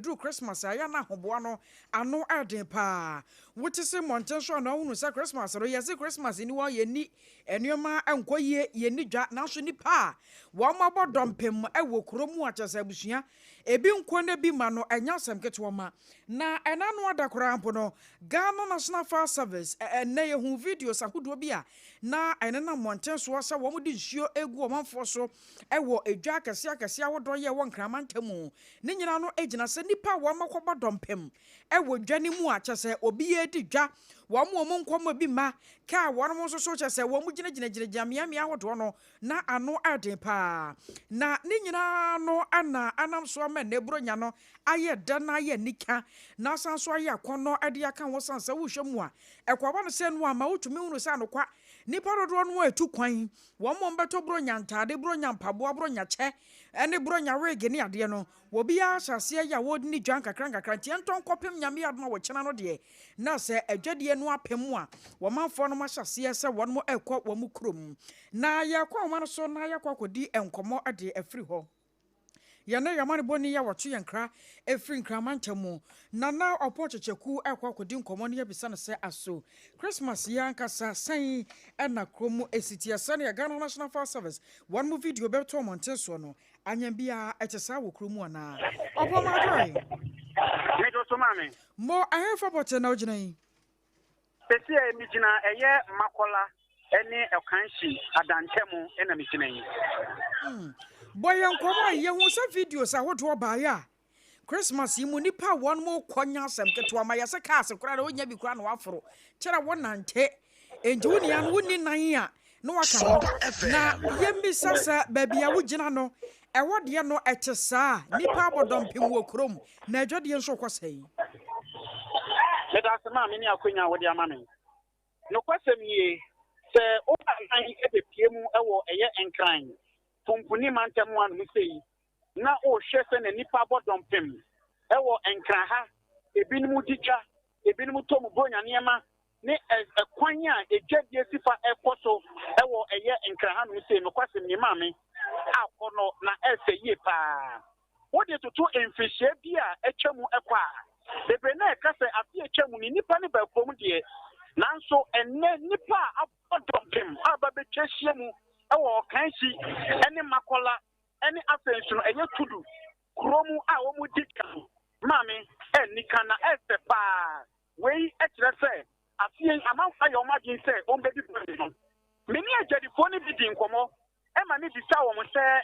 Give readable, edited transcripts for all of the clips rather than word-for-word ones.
ɛduru Christmas a ɛyɛ na ahoboa no ano ɛden paa. Wote se mmɔnten so a na wohunu sɛ Christmas no, yɛse Christmas ni hɔ, yɛnni nneɛma nkɔ yie, yɛnni dwa, nanso nnipa a wɔn abɔ dɔmpem wɔ kuro mu a kyerɛ sɛ abusua ebi nkɔ na bi ma no, ɛnyɛ asɛm ketewa ma. Na ɛna no ada koraa mpo no, Ghana National Fire Service, ɛnɛ yɛhu videos ahodoɔ bi a na ɛnenam mmɔnten soɔ sɛ wɔn de nsuo egu ɔmanfoɔ so ɛwɔ edwa akɛseɛ akɛseɛ ahodoɔ yɛ ɛwɔ Nkraman ntam. Ne nyinaa no gyina sɛ nnipa a wɔn akɔbɔ dɔmpem ɛwɔ dwa no mu a kyerɛ sɛ obi yɛ di dwa, wɔn a wɔn nkɔmɔ bi ma kaa wɔn nso so kyerɛ sɛ wɔn gyinagyinagyinagyina mmeammea ahodoɔ no na ano ɛden paa. Na ne nyinaa no ana anam so ama nnɛ Buronya no ayɛ dɛ na ayɛ nika na asan so ayɛ akɔnnɔ ɛde aka ho, san sɛ wohwɛ mu a ɛkɔaba no sɛ no ama wotumi hunu sɛ anokwa nipa dodoɔ no atu kwan, wɔn mo bɛtɔ Buronya ntaade, Buronya mpaboa, Buronya kyɛ ɛne Buronya wig ne adeɛ no, wɔbiara hyɛ aseɛ yɛ a wɔde ne dwa nkakra nkakra. Nti ɛntɔn kɔpem Nyame adom a wɔkyena no deɛ na sɛ adwadie no apem a, wɔmanfoɔ no ahyɛ aseɛ sɛ wɔn mo ɛkɔ wɔn kurom. Na yɛkɔ ahoma no so na yɛkɔ akɔdi nkɔmmɔ de afiri hɔ. Yɛne yɛma bɔni yɛ wɔto yɛn kra ɛfiri Nkrama ntam mu, Nana Ɔpɔ Kyekyɛku, ɛkɔ akɔdi nkɔmmɔ no, yɛbisa no sɛ aso Christmas yi ankasa sɛn ɛna kurom ɛsi teɛ, sɛnea Ghana National Fire Service wɔn mo video bɛtɔ mmɔnten soɔ no, anyam biara ɛte saa wɔ kurom anaa? Ɔpɔ madwoe. Medo so, maame. Mo ɛhefa pɔtɛ na wogyina yi? Sɛsi a megyina ɛyɛ Makɔla ne Ɔkanhyi adantamu ɛna megyina yi. Bɔ yɛn nkɔmmɔ a yɛhu sɛ videos ahodoɔ baeɛ a Christmas yi mu nipa a wɔn mo kɔ nya asɛm ketewa ma yɛsɛ cars koraa na wonya bi koraa na waforo kyerɛ wo nante, nti wo nua no wonni nan a na waka hɔ. Na yɛmmisa sɛ baabi a wogyina no, ɛwɔ deɛ no ɛte saa, nipa abɔ dɔmpem wɔ kurom na adwadeɛ nso kɔ sɛn? Meda ase, maame, ne akwanya a wode ama me. Nokwasɛm nie, sɛ woba nan bɛpie mu wɔ ɛyɛ Nkran pumpuni mantam anom sei na wohwɛ sɛ na nnipa abɔ dɔmpem ɛwɔ Nkran ha, ebinom di dwa, ebinom tɔ mu Buronya nneɛma ne ɛkwan a edwadie si fa ɛkɔ so ɛwɔ ɛyɛ Nkran ha nom sei, nokwasɛm nie, maame, akɔnɔ na ɛsɛ yie paa. Wode toto mfirihyia bi a atwa mu ɛkɔ a, bebree na ɛka sɛ afe a atwa mu ne nnipa ne ba kurom deɛ, nanso ɛnnɛ nnipa a abɔ dɔmpem a ba bɛtwa ahyia mu ɛwɔ Ɔkanhyi ɛne Makɔla ɛne afei nso no ɛyɛ Tudu kurom a wɔn di kan, maame, ɛnika na ɛsɛ paa. Wei kyerɛ sɛ afei amanfoɔ ayɛ wɔn adwene sɛ wɔn bɛdi bɔne no. Me ne adwadifoɔ no bi di nkɔmmɔ ɛma me bisa wɔn sɛ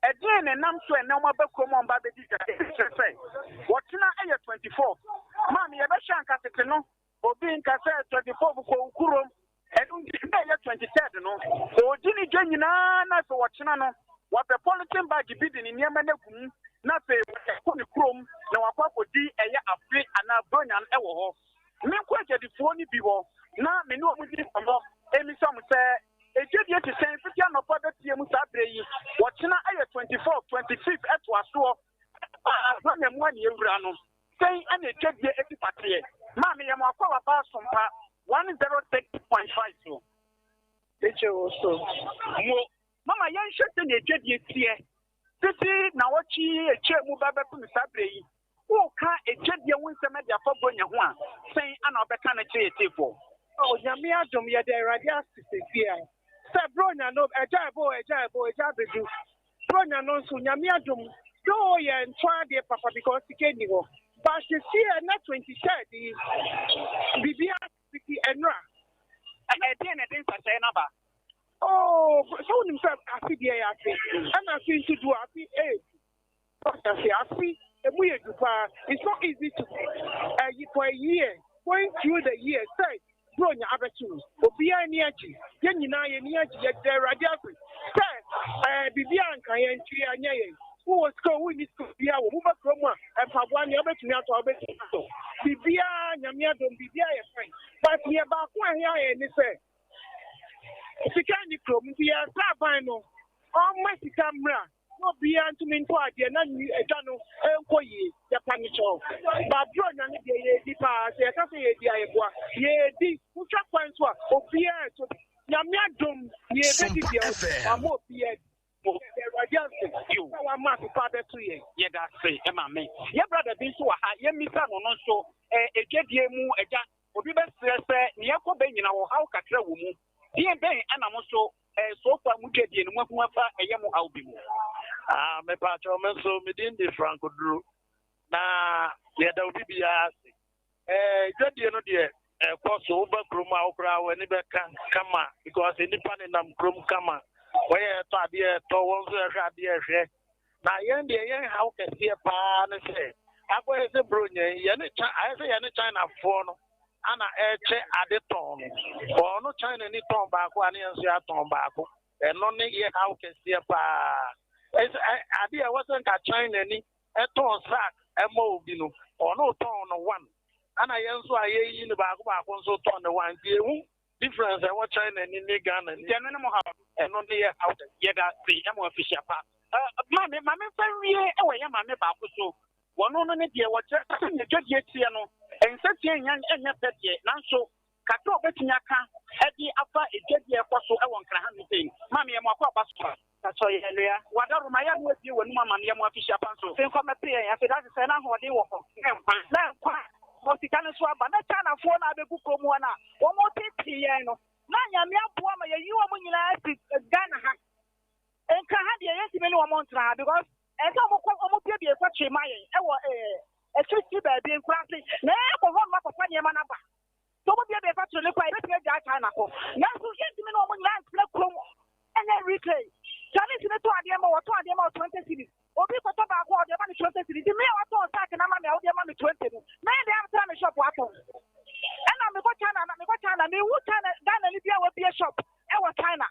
ɛdeɛn na ɛnam so ɛnɛ wɔn aba kurom a wɔn ba bɛdi dwa. Ebi kyerɛ sɛ wɔtena ɛyɛ 24. Maame, yɛbɛhyɛ anka tete no obi nka sɛ 24 kɔ wo kurom. Ɛno nti na ɛyɛ 23rd no ɔdi ne dwa nyinaa, na afei wɔkyena no wɔpɛ polythene bag bi de ne nneɛma no agu mu na afei wɔkɔ ne kurom na wakɔ akɔdi ɛyɛ afe anaa Buronya no ɛwɔ hɔ. Menkɔ adwadifoɔ no bi hɔ na me ne wɔn di nkɔmmɔ emisa mo sɛ edwadie te sɛn fiti anɔpa bɛpie mu saa berɛ yi. Wɔkyena ɛyɛ 24, 25 ɛtoa soɔ Buronya mu a ne ewura no, sɛn ɛna edwadie esi pateɛ? Maame, yɛ mo akɔ waba Asompa 106.5 so. Mekyɛ wo so. Mo mama, yɛnhwɛ sɛ ne edwadie teɛ tete na wɔtwe etwa mu ba bɛpem saa berɛ yi. Woka edwadie ho nsɛm de afa Buronya ho a, sɛn ana wobɛka no kyerɛ yɛtiefoɔ? Onyame adom, yɛde Awurade ase sesie a sɛ Buronya no ɛgya ɛbɔ, ɛgya ɛbɔ, ɛgya abɛdu Buronya no nso, Nyame adom doo yɛ ntɔ adeɛ papa because sika nni hɔ, but sesie a na 23rd yi biribia fiti ɛnora. Ɛdeɛn na ɛde nsahyɛe no aba? Oh, sɛ wonim sɛ afe deɛ yɛ afe, ɛna afe nso du afe ɛyɛ du ase, afe emu yɛ du paa. It's not easy to for a year, going through the year sɛ Buronya abɛto obiara ani agye, yɛn nyinaa yɛn ani agye. Yɛda Awurade ase sɛ biribiara nka yɛn ntwi anyɛ yɛn. Wowɔ sika o, wonni sika, obiara wɔ mu ba kurom a, mpaboa nea wobɛtumi atɔ a wobɛtumi atɔ biribiara. Nyame adom, biribiara yɛ fine, but neɛ baako a ɛhia yɛn ne sɛ sika nni kurom, nti yɛsrɛ aban no ɔmma sika mmra na obiara ntumi ntɔ adeɛ na adwa no nkɔ yie. Yɛpa ne kyɛw ba Buronya no deɛ, yɛdi paa. Sɛ yɛka sɛ yɛdi a, yɛboa, yɛdi. Wotwa kwan so a, obiara ɛtɔ bi. Nyame adom, yɛbɛdi deɛ wama obiara di. Awurade ase sɛ wama asepa abɛto. ato yɛn. Yɛda ase maame. Yɛ brada bi nso wɔ ha, yɛmmisa no ɔno nso adwadie mu agya. Obi bɛsrɛ sɛ nea ɛkɔ bɛ nyina ɔhaw kakra wɔ mu. Deɛn bɛn ɛna mo nso so far mo dwadie no moahu afa ɛyɛ mo haw bi mu? Ah, mepaakyɛw me nso me din de Frank Oduro na yɛda obi biara ase. Eh, dwadie no deɛ ɛkɔ so woba kurom a wokora w'ani bɛka kama because nnipa nenam kurom kama wɔyɛ ɛtɔ adeɛ ɛtɔ wɔn nso ɛhwɛ adeɛ ɛhwɛ na yɛn deɛ yɛn haw kɛseɛ paa ne sɛ akɔyɛ sɛ buronya yi yɛne ayɛ sɛ yɛne Chinafoɔ no ana ɛkyɛ ade tɔn no ɔno China ni tɔn baako a ne yɛn nso yɛatɔn baako ɛno ne yɛ haw kɛseɛ paa ɛsɛ adeɛ a ɛwɔ sɛ nka China ni ɛtɔn sack ɛma obi no ɔno tɔn no one ana yɛn nso a yɛyi no baako baako nso tɔn no one nti ehu difference ɛwɔ China ni ne Ghana ni. Ɛno ne mo haw. Ɛno ne yɛ haw. Yɛda ase ɛmo afihyia pa. Maame maame nfa wie ɛwɔ yɛ maame baako so wɔn no ne deɛ wɔkyerɛ sɛ ne dwadie teɛ no nsatie nya ɛnyɛ pɛ deɛ nanso kakra a obetumi aka ɛde afa edwadie ɛkɔ so ɛwɔ Nkran ha no sei maame yɛ mo akɔ aba so. Kasɔ yɛ nua. Wadaroma yɛ ano abie w'anum ama no yɛ mo afihyia pa nso. Fi nkɔ mɛpe yɛn afei da sesɛ na ahoɔden wɔ hɔ. Na nkwa. Na nkwa. Wɔ sika no nso aba na Chinafoɔ na abɛgu kurom hɔ na wɔn tete yɛn no na Nyame aboa ma yɛyi wɔn nyinaa afi Ghana ha. Nkran ha deɛ yɛntumi ne wɔn ntena ha because ɛsɛ wɔn kɔ wɔn biebie kɔtwe ma yɛn ɛwɔ ɛɛ akyirikyiri baabi nkuraase na yɛkɔ hɔ nom akɔfa nneɛma no aba. Sɛ wɔn biebie kɔtwe no kɔ a yɛbɛtumi agyaa China kɔ nanso yɛntumi ne wɔn nyinaa ntena kurom ɛnyɛ retail. Chinese ne tɔ adeɛ ma wɔtɔ adeɛ ma wɔ 20 cedis. Obi kɔtɔ baako a ɔde ama no 20 cedis. Nti me a watɔn sack na ama me a wode ama me 20 no mɛyɛ deɛ atena me shop atɔn. Ɛna mekɔ China na mekɔ China mehu China Ghana ni bi a wabie shop ɛwɔ China.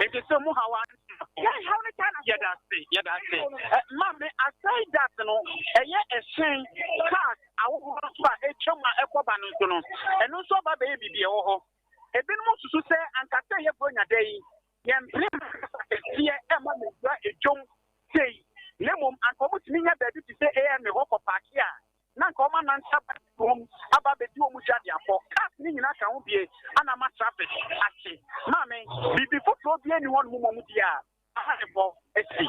Nti sɛ mo haw a yɛn haw ne China. Yɛda ase yɛda ase. Maame aside that no ɛyɛ ɛhyɛn cars ahodoɔ nso a atwa mu a ɛkɔ ba no nso no ɛno nso aba bɛyɛ biribi ɛwɔ hɔ. Ebinom susu sɛ ankasa ɛyɛ Buronya da yi yɛmpene kɛseɛ ɛma mewura edwom sei na mmom anka wɔtumi nya baabi te sɛ AMA hɔ kɔ park a na anka wɔn anante aba wɔn aba abɛdi wɔn dwa de akɔ cars ne nyinaa ka ho bie ana ama traffic akye maame biribi foforɔ bi ani hɔ nom wɔn di a aha ne bɔ asi.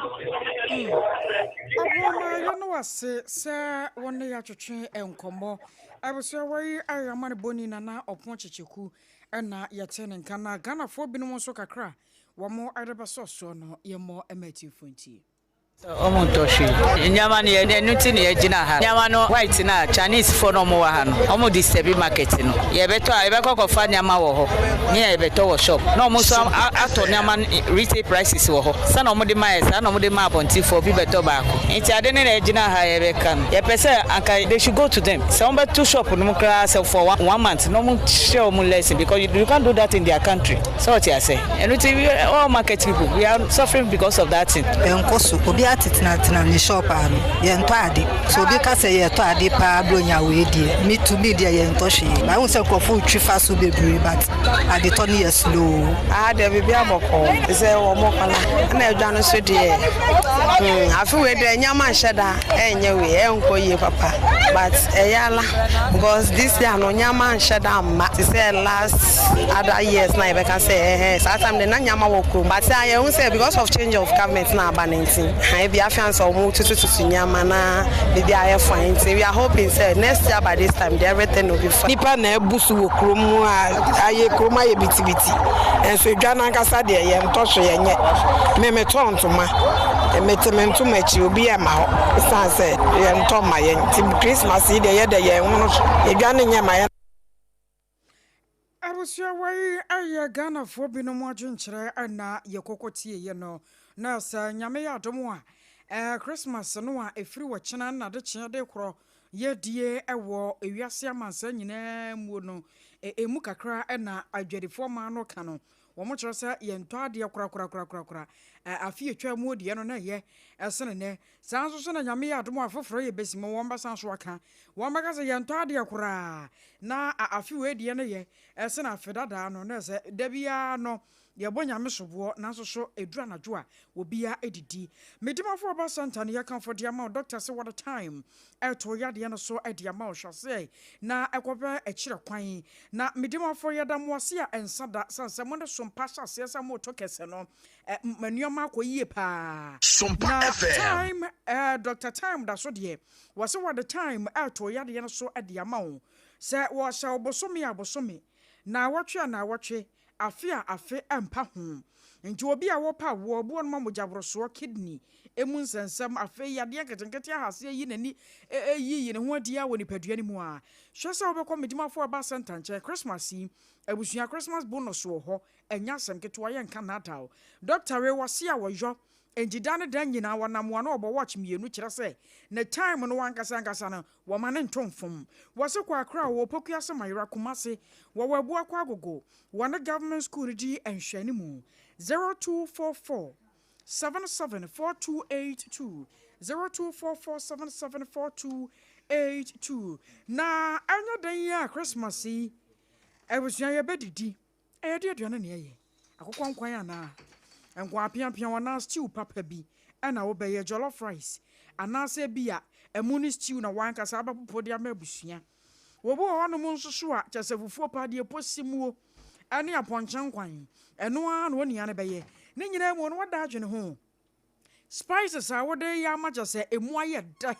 Aboama yɛno ase sɛ wɔne yɛatwetwe nkɔmmɔ. Abusua wei ayɛ amanebɔni Nana Ɔpon Kyekyeku ɛna yɛte ne nka na Ghanafoɔ binom nso kakra wɔn de bɛsɔ soɔ no yɛmmɔ ma atiefoɔ ntie. Ɔmo ntɔ hwee. Nneɛma no yɛ ɛno ti na yɛgyina ha. Nneɛma no white na Chinese foɔ na ɔmo wɔ ha no ɔmo disturb market no. Yɛbɛtɔ a yɛbɛkɔ kɔfa nneɛma wɔ hɔ ne yɛbɛtɔ wɔ shop na ɔmo nso atɔ nneɛma retail prices wɔ hɔ. Sɛ na ɔmo de ma yɛ saa na ɔmo de ma abɔntenfoɔ bi bɛtɔ baako. Nti ade ne na yɛgyina ha yɛbɛka no. Yɛpɛ sɛ anka they should go to them. Sɛ ɔmo bɛto shop no mu koraa sɛ for one month na ɔmo kyerɛ ɔmo lesson because you can't do that in their country. Sɛ ɔte ase. Ɛno ti all market people we are suffering because of that thing. Ɛnkɔ so obi atetenatena ne shop ano yɛntɔ ade so obi ka sɛ yɛtɔ ade paa Buronya wei deɛ me to me deɛ yɛntɔ hwee ma ehu sɛ nkurɔfo retwi fa so bebree but adetɔ no yɛ slow. Aha deɛ biribi abɔkɔ sɛ wɔn kwana ɛna adwa no so deɛ afe wei deɛ nneɛma nhyɛ da ɛnyɛ wei ɛnkɔ yie papa but ɛyɛ ala because this year no nneɛma nhyɛ da mma te sɛ last other years na yɛbɛka sɛ ɛhɛn saa time de na nneɛma wɔ kurom but sɛ yɛn ho sɛ because of change of government na aba ne nti ha ebi afi ansa wɔn tutututu nneɛma na biribi ayɛ fine nti we are hoping sɛ next year by this time everything will be fine. Nipa na ebu so wɔ kurom mu a ayɛ kurom ayɛ bitibiti nso edwa nankasa deɛ yɛntɔ so yɛnyɛ me metɔ ntoma mete me ntoma akyi obi yɛ ma hɔ esan sɛ yɛntɔ ma yɛn nti Christmas yi deɛ yɛdɛ yɛn ho no so edwa no nyɛ ma yɛn. Abusua wei ɛyɛ Ghanafoɔ binom adwenkyerɛ ɛna yɛkɔkɔ tieɛ no na sɛ Nyame yɛ adom a ɛɛ Christmas no a ɛfiri wɔ kyena na de kyeɛ de korɔ yɛdie ɛwɔ ewiase amansa nyinaa muo no ɛmu kakra ɛna adwadifoɔ maa no ka no wɔn kyerɛ sɛ yɛntɔ adeɛ korakorakorakora afe atwa mu deɛ no na ɛyɛ ɛsene nɛ saa nso so na Nyame yɛ adom a foforɔ yɛ bɛsi mu wɔn bɛsan so aka wɔn bɛka sɛ yɛntɔ adeɛ koraa na afe wei deɛ no yɛ ɛsene afe dadaa no na sɛ da biara no. Yɛbɔ Nyame soboɔ nanso so ɛduru anadwo a obia didi. Medimafo Ɔba Santa ne yɛkamfo de ama wo Doctor se wɔde time ɛto yadeɛ no so de ama wo hwɛ aseɛ na ɛkɔpɛ akyirɛ kwan na Medimafo yɛda mo ase a ɛnsa da sane sɛ mo ne sompa hyɛ aseɛ sɛ moreto kɛsɛ no ma nnoɔma akɔ yie paa Sompa na FM. time eh, Doctor time da so deɛ wɔse wɔde time ɛreto yadeɛ no so de ama wo sɛ wɔhyɛ wo bosome a bosome naawɔtwe a naawɔtwe Afe a afe mpa ho. Nti obi a wɔpɛ awoɔ, obi wɔ nom a mogyaborosoɔ, kidney, emu nsɛnsɛm, afei yadeɛ nketenkete ahaseɛ yi n'ani yi ne ho adi ara wɔ nipadua no mu a, hwɛ sɛ wobɛkɔ Medimafo Herbal Centre nkyɛn Christmas yi. Abusua Christmas bonus wɔ hɔ, ɛnyɛ asɛm ketewa, yɛnka nnaadaw. Doctor wei wɔse a wɔyɔ Enti da ne da nyinaa wɔnam a na ɔbɔ watch mmienu kyerɛ sɛ ne time no ankasa ankasa no wɔma no nto mfom. Wɔse kɔ Accra wɔ Opokuase Mayera Kumase wɔwɔ Abuakwa Agogo wɔne Government school no di nhwɛanimu 0244 77 4282 0244 77 4282 Na ɛnyɛ dɛn yi a Christmas yi abusua yɛbɛdidi. Ɛyɛ de aduane na ɛyɛ? Akokɔ nkwan anaa? Nkwan apeapeaw anaa stew papa bi na wobɛyɛ? Jollof rice anaasɛ ebia ɛmo ne stew na w'ankasa abɛpopo de ama abusua? Obi wɔ hɔnom nso so a, kyerɛ sɛ fufuo paa deɛ posi muo ne apɔnkye nkwan, ɛno ara na onua no bɛyɛ. Ne nyinaa mu no, woada adwene ho? Spices a wode reyɛ ama kyerɛ sɛ emu ayɛ dɛ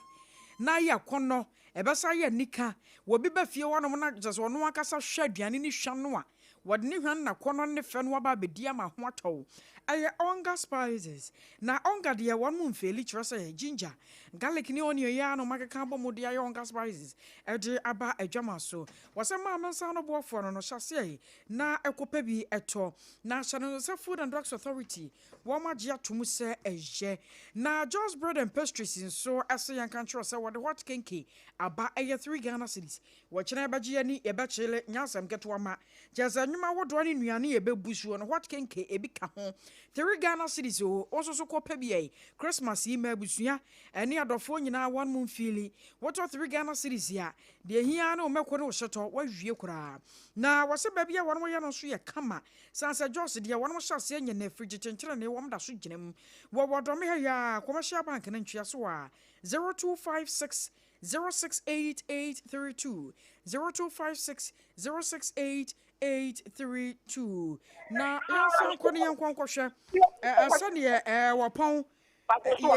na ayɛ akɔnnɔ, ɛbɛsan ayɛ anika. Obi ba fie hɔnom na kyerɛ sɛ ɔno ankasa hwɛ aduane ne hwa no a, wɔde ne hwa ne n'akɔnnɔ ne ne fɛ no aba abɛdi ama ho atɔ wo. Ɛyɛ Onga spices. Na Onga deɛ wɔn mfeeli kyerɛ sɛ ginger, garlic ne onion yi ara na wɔakeka abɔ mu de ayɛ Onga spices de aba adwama so. Wɔsɛ maame nsa ano boafoɔ no no hyɛ aseɛ na kɔpɛ bi tɔ. Na hyɛ no nso sɛ Food and Drugs Authority Wɔagye atom sɛ ɛyɛ. Na John's Bread and Pastries nso se yɛnka nkyerɛ wo sɛ wɔde hot kenkey aba, ɛyɛ three Ghana cedis. Wɔkyena yɛbɛgye yɛn ani, yɛbɛkyele, nyɛ asɛm ketewa ma. Kyerɛ sɛ nnwuma ahodoɔ ne nnuane a yɛbɛbu soɔ no, hot kenkey ebi ka ho. Three Ghana cedis o, wo nso so kɔ pɛ bi ɛ. Christmas yi ma abusua ne adɔfoɔ nyinaa wɔn mo mfiili. Wotɔ three Ghana cedis a, deɛ ɛhia ara ne wo mako ne wo hyetɔ, woawie koraa. Na wɔse baabi a wɔn yɛ no nso yɛ kama. San sɛ Jos deɛ wɔnom hyɛ aseɛ nyɛ nɛ firi gyekyenkyenenee wɔm da so gyina mu wɔ wɔ dɔme ha yi aa Commercial Bank no ntwea so aa 0256 068832 0256 068832 Na yɛnsan nkɔ ne yɛnkɔ nkɔhwɛ ɛɛ sɛdeɛ ɛɛ wɔpɔn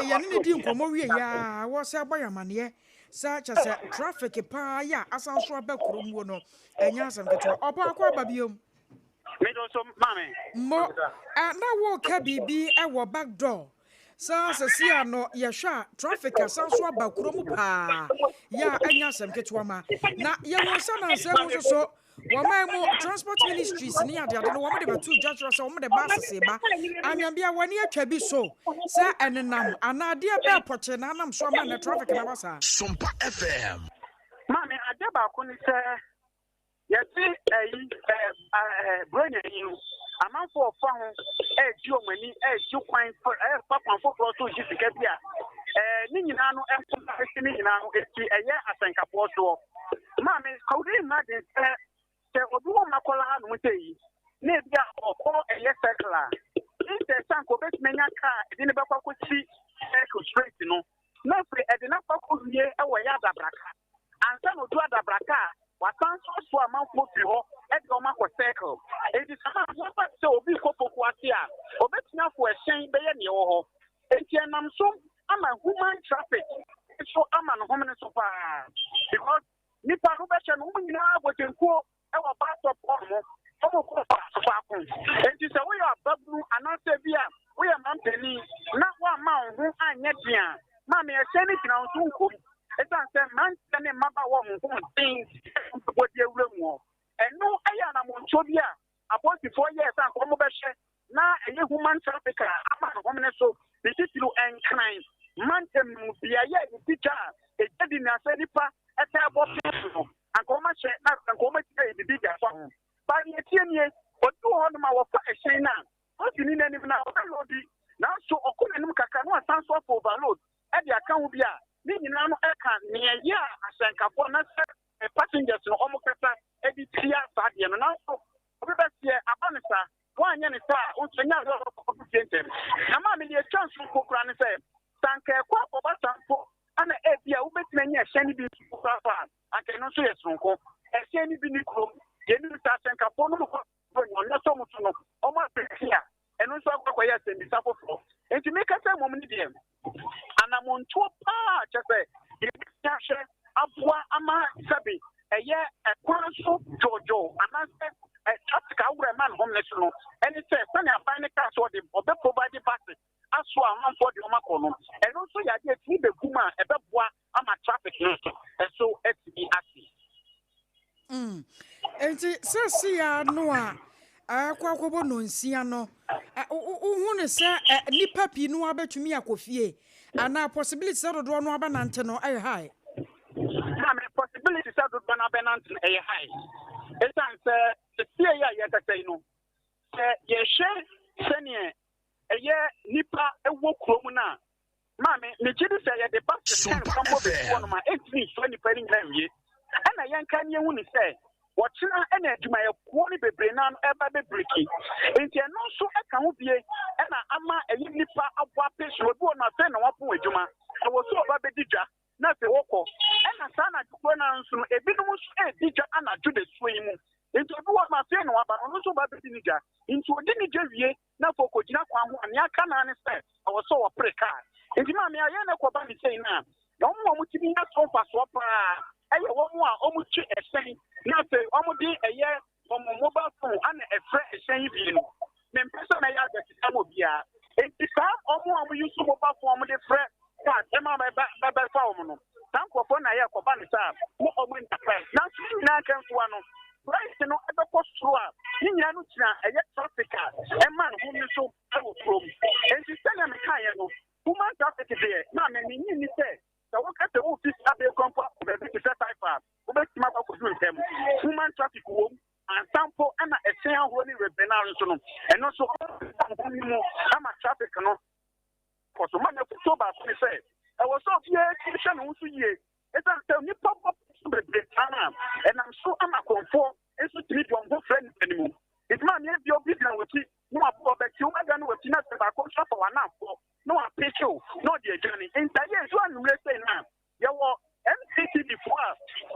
yɛne ne di nkɔmmɔ wie yɛ a wɔ sɛ bɔ yɛ amaneɛ sɛ kyɛ sɛ traffic paa yɛ a asan so aba kurom wo no ɛnyɛ asɛm ketewa ɔpɔ akɔ aba biom. Me nso maame. Mo, eh, na woka biribi wɔ back door sɛ sɛsi a no yɛhwɛ a traffic asan so aba kurom paa yɛ a ɛnyɛ asɛm ketewa ma na yɛhu sɛ nansɛ mu nso so wɔman mu transport ministries ne adeade no wɔn de bɛto dwa kyerɛ sɛ wɔn de buses ba anwambea wɔn ani atwa bi so sɛ ɛnenam anaa adeɛ bɛɛ pɔkyee na anam so ama nnɛ traffic na aba saa. Sompa FM. Maame, adeɛ baako ne sɛ Yɛte ɛyi ɛɛ Buronya yi no, amanfoɔ ɔfa ho ɛregye wɔn ani ɛregye kwan ɛrefa kwan foforɔ so regye sika bi a ɛɛ ne nyinaa no ɛnkɔma ɛsi ne nyinaa no esi ɛyɛ asɛnkafoɔ soɔ. Maame, could you imagine sɛ sɛ obi wɔ Makola ha nom sɛ yi na ebi a ɔkɔ ɛyɛ circle a instead sɛ anka obetumi anya kaa ɛde ne bɛkɔ akɔsi circle straight no na afei ɛde no akɔ akɔwie ɛwɔ ɛyɛ adabraka. Ansa na odu adabraka a, wasan nso asoa amanfoɔ firi hɔ de wɔn akɔ circle. Enti sɛ amanfoɔ ba sɛ obi rekɔ Poku ase a, obetumi afo ɛhyɛn bɛyɛ nea ɛwɔ hɔ. Enti ɛnam so ama human traffic nso ama ne homene so paa because nnipa no wobɛhwɛ no wɔn nyinaa bɔ kyenkuo wɔ bus stop hɔ nom, wɔkɔ faako. Enti sɛ woyɛ ababunu anaasɛ bi a woyɛ mampanin na woamma wo ho anyɛ den a, maame ɛhyɛn no gyina wo so nkɔ mu. Esiane sɛ mmeranteɛ ne mmabaawa wɔn ho den bɛbɔ de awura mu hɔ. Ɛno yɛ anammɔntuo bi a apolisifoɔ yɛɛ sɛ anka wɔbɛhwɛ na ɛyɛ human traffic a ama ne homene so, ne titiriw Nkran mantam no mu beaeɛ a yɛdi dwa a egya di na sɛ nnipa taa bɔ pee no, anka wɔahyɛ na anka wɔatumi ayɛ biribi de afa ho. But deɛ ɛteɛ nie, obi wɔ hɔnom a wɔfa ɛhyɛn no a, ɔsi ne n'anim na ɔbɛloadi, nanso ɔkɔ n'anim kakra na wasan so afa overload de aka ho bi a, ne nyinaa no ɛka nea ɛyɛ a ahyɛnkafoɔ anaasɛ passengers no wɔkasa de tia saa adeɛ no. Nanso obi bɛseɛ aba no saa, woanyɛ no. no saa a, wo nso ɛnyɛ adeɛ a wobɛkɔ akɔdu fie ntɛm. Na maame, deɛ ɛtwa nso mpo koraa ne sɛ, sɛ anka ɛkɔ akɔba saa mpo na ebia wobɛtumi anya ɛhyɛn no bi nso koraa fa a, anka ɛno nso yɛ soronko. Ɛhyɛn no bi nni kurom. Yɛnim sɛ ahyɛnkafoɔ no kɔ Buronya, ɔnyɛ sɛ wɔn nso no, wɔn apɛsi a, ɛno nso akɔ akɔyɛ asɛmmisa foforɔ. Nti meka sɛ mmom no deɛ, anamontuo paa kyɛ sɛ yɛbɛtumi ahwɛ aboa ama sɛbe ɛyɛ ɛkwan so dwoodwoo anaasɛ traffic ahorow ɛma ne homene so no, ɛne sɛ sɛnea aban no kaa sɛ ɔde ɔbɛ provide buses asoa amanfoɔ de wɔn akɔ no, ɛno nso yɛ adeɛ ɛtumi bɛgu mu a ɛbɛboa ama traffic no nso ɛso atumi ase. Enti seesei ara no a ɛrekɔ akɔbɔ nnɔnsia no, wohu no sɛ nnipa pii no ara bɛtumi akɔ fie anaa possibility sɛ dodoɔ no ara bɛnante no ɛyɛ high? Maame, possibility sɛ dodoɔ no ara bɛnante no ɛyɛ high. Ɛsiane sɛ seesei a yɛrekasa yi no, sɛ yɛhwɛ sɛdeɛ ɛyɛ nnipa wɔ kurom no a, Maame, megye di sɛ yɛde ba te sɛ nkwa mpo bɛsi hɔnom a, ɛntumi nsoa nnipa no nyinaa nwie. Ɛna yɛnka ne yɛhu ne sɛ, ɔkyena ɛna adwumayɛkuo no bebree no ano ɛba bɛbreki. Nti ɛno nso ɛka ho bie ɛna ama ɛyɛ nnipa abɔ ape so. Obi wɔ no afei na wapɔn adwuma, ɛwɔ sɛ ɔba bɛdi dwa na afei wɔkɔ. Ɛna saa anadwo korɔ no ara nso no, ebinom nso ɛredi dwa anadwo dasuo yi mu. Nti obi wɔ no afei na waba no, ɔno nso ba bɛdi ne dwa. Nti ɔdi ne dwa wie na afei ɔkɔgyina kwan ho a, nea aka no ara ne sɛ ɛwɔ sɛ ɔpere kaa. Enti maame a yɛn na ɛkɔba ne sei no a, na wɔn a wɔtumi nya so mfasoɔ paa yɛ wɔn a wɔtwe ɛhyɛn na afei wɔde ɛyɛ wɔn mobile phone ana ɛfrɛ ɛhyɛn yi bi no. Mempɛ sɛ mɛyɛ adwatita ma obiara. Enti saa wɔn a wɔyi so mobile phone wɔde frɛ cars ɛma bɛbɛfa wɔn no, saa nkurɔfoɔ na yɛ kɔba ne saa na wɔn anya price. Nanso ne nyinaa nkansoa no, price no ɛbɛkɔ soro a ne nyinaa no gyina ɛyɛ traffic a ɛma ne ho no so ɛwɔ kurom. Enti sɛnea mekaeɛ no, human traffic deɛ na me menye ni sɛ sɛ woka sɛ wofi saa bere kwan mpo akɔ baabi te sɛ Taifa a, wobɛtumi akɔ akɔdu ntɛm. Human traffic wom ansa mpo ɛna ɛhyɛn ahorow ne rebenar nso no, ɛno nso ɔmo ho mu ama traffic no kɔ so. Ma n'afotuo baako ne sɛ, ɛwɔ sɛ obiara tumi hwɛ ne ho so yie. Ɛsiane sɛ nnipa bɔ so bebree saa no a, ɛnam so ama akorɔmfoɔ nso tumi de wɔn ho frɛ nnipa no mu. Nti maame ebia obi gyina w'akyi na wabɔ ɔbɛkyi, wobɛdane w'akyi na sɛ baako nso afa w'anafoɔ na wapeke wo na ɔde adwane. Nti ayɛ ɛdu anwummerɛ sei no a, yɛwɔ MCTD foɔ a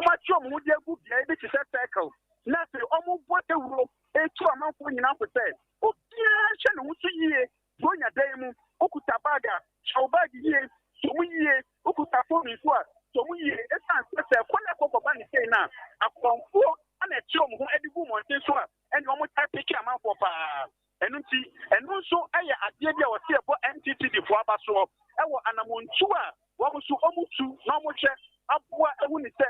wɔatwe wɔn ho de agu beaeɛ bi te sɛ circle na afei wɔbɔ dawuro retu amanfoɔ nyinaa fo sɛ obiara nhwɛ ne ho so yie Buronya dan mu, wokuta bag a, hyɛ wo bag yie, sɔ mu yie, wokuta phone nso a, sɔ mu yie. Ɛsiane sɛ sɛ ɛkɔ na ɛkɔ kɔba ne sei no a, akorɔmfoɔ na ɛkye wɔn ho de gu mmɔnten so a, ɛne wɔn taa peke amanfoɔ paa. Ɛno nti, ɛno nso yɛ adeɛ bi a wɔse ɛbɔ NTTD foɔ aba soɔ wɔ anammɔntuo a wɔn nso wɔtu na wɔhwɛ aboa ahu ne sɛ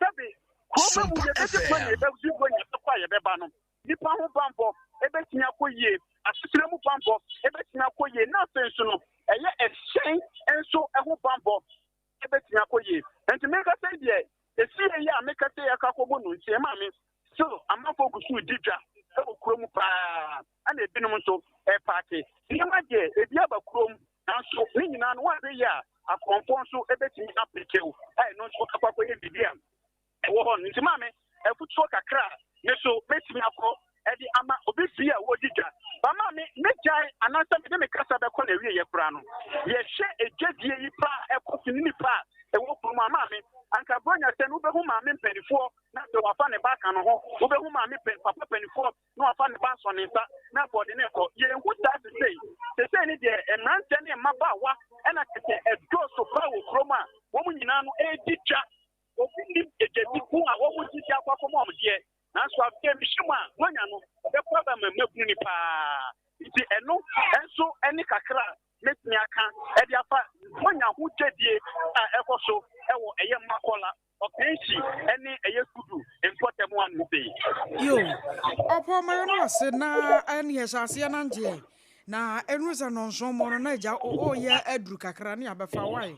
sɛbe kuro bɛ mu yɛbɛdi buronya, yɛbɛdi buronya, yɛbɛkɔ a yɛbɛba no. Nnipa ho bammɔ bɛtumi akɔ yie, asetena mu bammɔ bɛtumi akɔ yie, na afei nso no, ɛyɛ ɛhyɛn nso ho bammɔ bɛtumi akɔ yie. Nti meka sɛ deɛ ɛsie yi a meka sɛ yɛakɔ akɔbɔ no nti ɛma me still amanfoɔ gu so redi dwa wɔ kurom paa, ɛna ebinom nso ɛrepaake nneɛma deɛ ebi aba kurom nanso ne nyinaa no wɔahwɛ yie a akorɔmfoɔ nso bɛtumi apekew a ɛno nso akɔ akɔyɛ biribi a ɛwɔ hɔ no. Nti maame, afutuo kakra a me so mɛtumi akɔ de ama obi fie a wɔdi dwa. Ba maame, mɛgyae anaasɛ mede me kasa bɛkɔ n'awieeɛ koraa no, yɛhwɛ edwadie yi paa a ɛkɔ so ne nipa a ɛwɔ kurom a, maame, anka Buronya sɛ no wobɛhu maame mpanifoɔ na sɛ wafa ne ba aka no ho, wobɛhu maame papa panifoɔ na wafa ne ba asɔ ne nsa na afɔ ɔde ne kɔ. Yɛnhu saa sesei. Sesei ne deɛ mmeranteɛ ne mmabaawa ɛna tete ɛdɔɔso paa wɔ kurom a wɔn nyinaa no ɛredi dwa. Obi nnim agyadi ko a wɔgye de akɔ akɔma wɔn deɛ, nanso afei mehwɛ mu a, wɔanya no, ɛbɛkɔ aba ma mmabunu no paa. Nti ɛno nso ne kakra a mɛtumi aka de afa wɔanya ho dwadie a ɛkɔ so wɔ ɛyɛ Makola, Ɔkanhyi ne ɛyɛ Kudu mpɔtam ano sei. Yo, ɔpɔ mayɛ no ase na ɛne ɛhyɛ aseɛ nanteɛ na ɛnuru sɛ nɔnson mmɔ no na agya ɔyɛ aduru kakra ne abɛfa wae.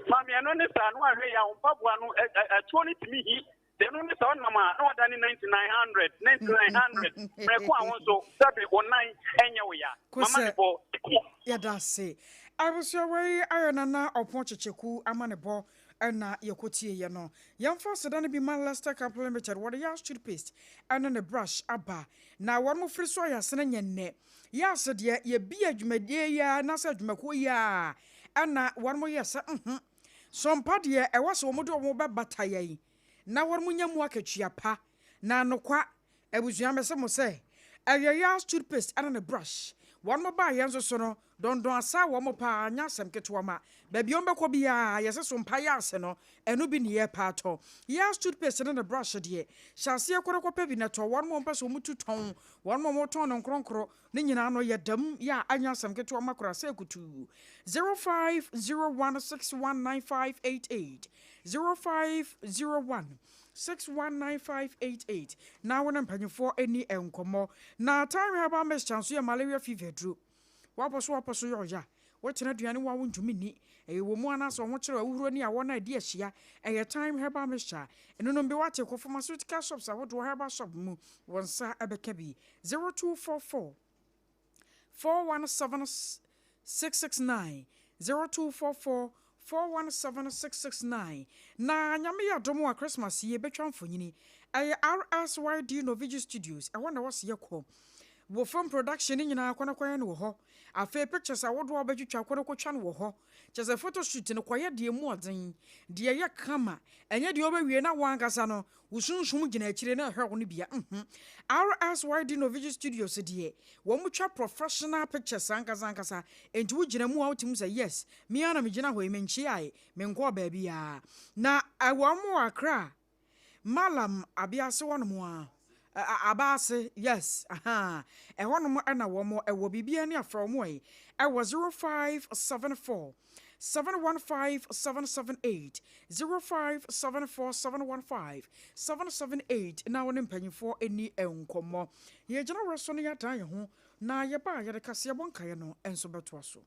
Maame, ɛno ne saa no ahwɛ yi a, wo mpaboa no ɛtoɔ no tumi hi. Deɛ ɛno ne saa ɔnam a na wadane 99 100 99 100 mmerɛko a wo nso sɛbe wo nan ɛnyɛ wo ya. Mama ne bɔ. Yɛda ase. Abusua wei ayɛ Nana Ɔpɔn Kyekyeku amanebɔ. na yɛkɔtieeɛ no. Yɛmfa aseda no bi ma Lester Camp Limited, wɔde Yas toothpaste ne ne brush aba, na wɔn firi so ayɛ asene nyɛ nnɛ. Yas deɛ, yɛbie dwumadie yi ara anaasɛ adwumakuo yi ara na wɔn yɛ sɛ nho. Sɔmpa deɛ, ɛwɔ sɛ wɔde wɔn bɛbata yɛn na wɔn nya mu akatua pa. Na nokwa, abusua mese mo sɛ, ɛyɛ Yas toothpaste ne ne brush. Wɔn baeɛ nso so no, Dɔndɔn asaa wɔn paa, nyɛ asɛm ketewa ma. Baabi a wɔbɛkɔ biara, yɛse so mpa yɛ ase no, ɛno bi ne yɛrepɛ atɔ. Yas toothpaste ne ne brush deɛ, hyɛ aseɛ kɔ na kɔpɛ bi na tɔ. Wɔn a wɔpɛ sɛ wɔtu tɔn, wɔn a wɔtɔn no nkronkro, ne nyinaa no, yɛda mu yɛ a, ɛnyɛ asɛm ketewa ma koraa sɛ kutuu. 0501619588, 0501619588, na wo ne mpanyimfoɔ nni nkɔmmɔ. Na Thyme Herbal Mixture nso yɛ malaria fever aduro. Woabɔ so woapɔ so yɛ ɔya. Wokyena aduane wo a wontumi nni. Ɛyɛ wɔ mu anaasɛ wo ho kyere wo ahuhuro ne awɔ no a ɛdi ahyia. Ɛyɛ Thyme Herbal Mixture. Ɛnonom bi woate kɔ pharmaceutical shops ahodoɔ herbal shop mu wo nsa bɛka bi. 0244 417 669 0244 417 669 Na Nyame yɛ adom a Christmas yi yɛbɛtwa mfonyini. Ɛyɛ RSYD Novigi Studios ɛhɔ na ɛwɔ sɛ yɛkɔ. Wo film production no nyinaa kɔ na kɔyɛ no wɔ hɔ. Afei pictures ahodoɔ a wobɛtwitwa kɔ na kɔtwa no wɔ hɔ. Kyerɛ sɛ photo shoot no kɔyɛ deɛ ɛmu ɔden, deɛ ɛyɛ kama, ɛnyɛ deɛ wobɛwie na wo ankasa no wo sunsum gyina akyire na ɛhwɛ wo no bia. Nhmm. RSYD Novigi Studios deɛ wɔn twa professional pictures ankasa ankasa, enti wo gyina mu a wotumi hu sɛ yes, me ara na megyina hɔ yi, menkyeae, menkɔɔ baabiara. Na wɔn wɔ Accra Mallam Abease hɔnom a, Abaase, yes, ahaa, ɛhɔnom na wɔn wɔ. Biribiara ni a frɛ wɔn ɛ, ɛwɔ 0574 715 778, 0574 715 778 na wo ne mpanyinfoɔ nni nkɔmmɔ. Yɛgyina werɛ so na yɛadan yɛn ho na yɛba a yɛde kaseɛbɔ nkaeɛ no nso bɛtoa so.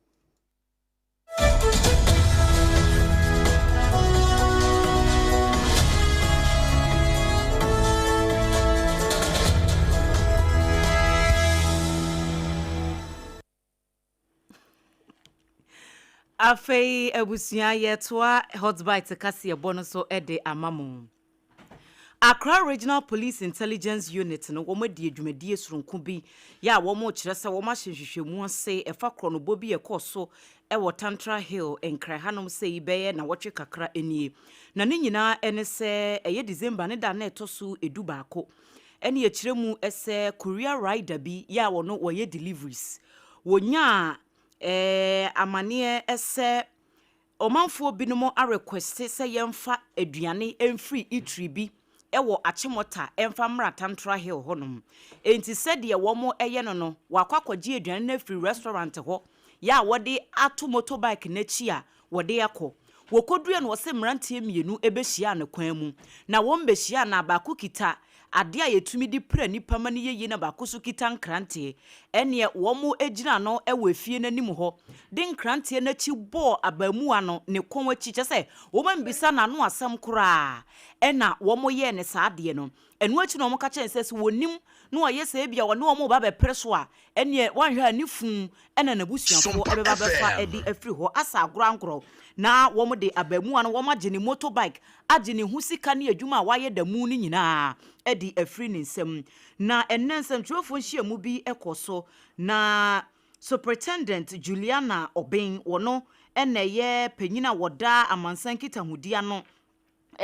Afei abusua yɛtoa Hot Bite kaseɛbɔ no so de ama mo. Accra Regional Police Intelligence Unit no wɔadi dwumadie soronko bi yɛ a wɔrekyerɛ sɛ wɔahyɛ nhwehwɛmu ase ɛfa korɔnobɔ bi a ɛkɔɔ so wɔ Tantra Hill, Nkran hanom sɛ yi bɛyɛ nnawɔtwe kakra nie. Na ne nyinaa ne sɛ ɛyɛ December ne da a na ɛtɔ so du-baako ɛne ɛkyerɛ mu sɛ courier rider bi yɛ a wɔno wɔyɛ deliveries wɔnyaa eh, amaneɛ sɛ Ɔmanfoɔ binom arequeste sɛ yɛmfa aduane mfiri eatery bi wɔ Achimota mfa mmra Tantra Hill hɔnom. Enti sɛdeɛ wɔyɛ no no, wɔakɔ akɔgye aduane no afiri restaurant hɔ yɛ a wɔde ato motorbike no akyi a wɔde akɔ. Wɔkɔduruiɛ no wɔse mmeranteɛ mmienu bɛhyiaa no kwan mu. Na wɔn bɛhyiaa no a baako kita Adeɛ a yɛtumi de pira nnipa ma no yɛ yie na baako nso kita nkranteɛ. Ɛnneɛ wɔgyinaa ano wɔ efie no anim hɔ de nkranteɛ no akyi bɔɔ abaamuwa no ne kɔn akyi, kyerɛ sɛ wɔammisa n'ano asɛm koraa na wɔyɛɛ no saa adeɛ no. Ɛno akyi na wɔka kyerɛɛ no sɛ, sɛ wɔnim na ɔyɛ sɛ ebia ɔne wɔn reba abɛpere so a, ɛnneɛ wanhwɛ a ne funu na n'abusuafoɔ bɛba abɛfa de afiri hɔ asa agorɔ-angorɔ na wɔde abaamuwa no wɔagye ne motorbike agye ne ho sika ne adwuma a wayɛ da mu no nyinaa de afiri ne nsam. Na ɛnnɛ nsɛmtwerɛfoɔ nhyiamu bi kɔ so, na Superintendent Juliana Obeng, wɔno na ɛyɛ panyin a wɔda amansan nkitahodie ano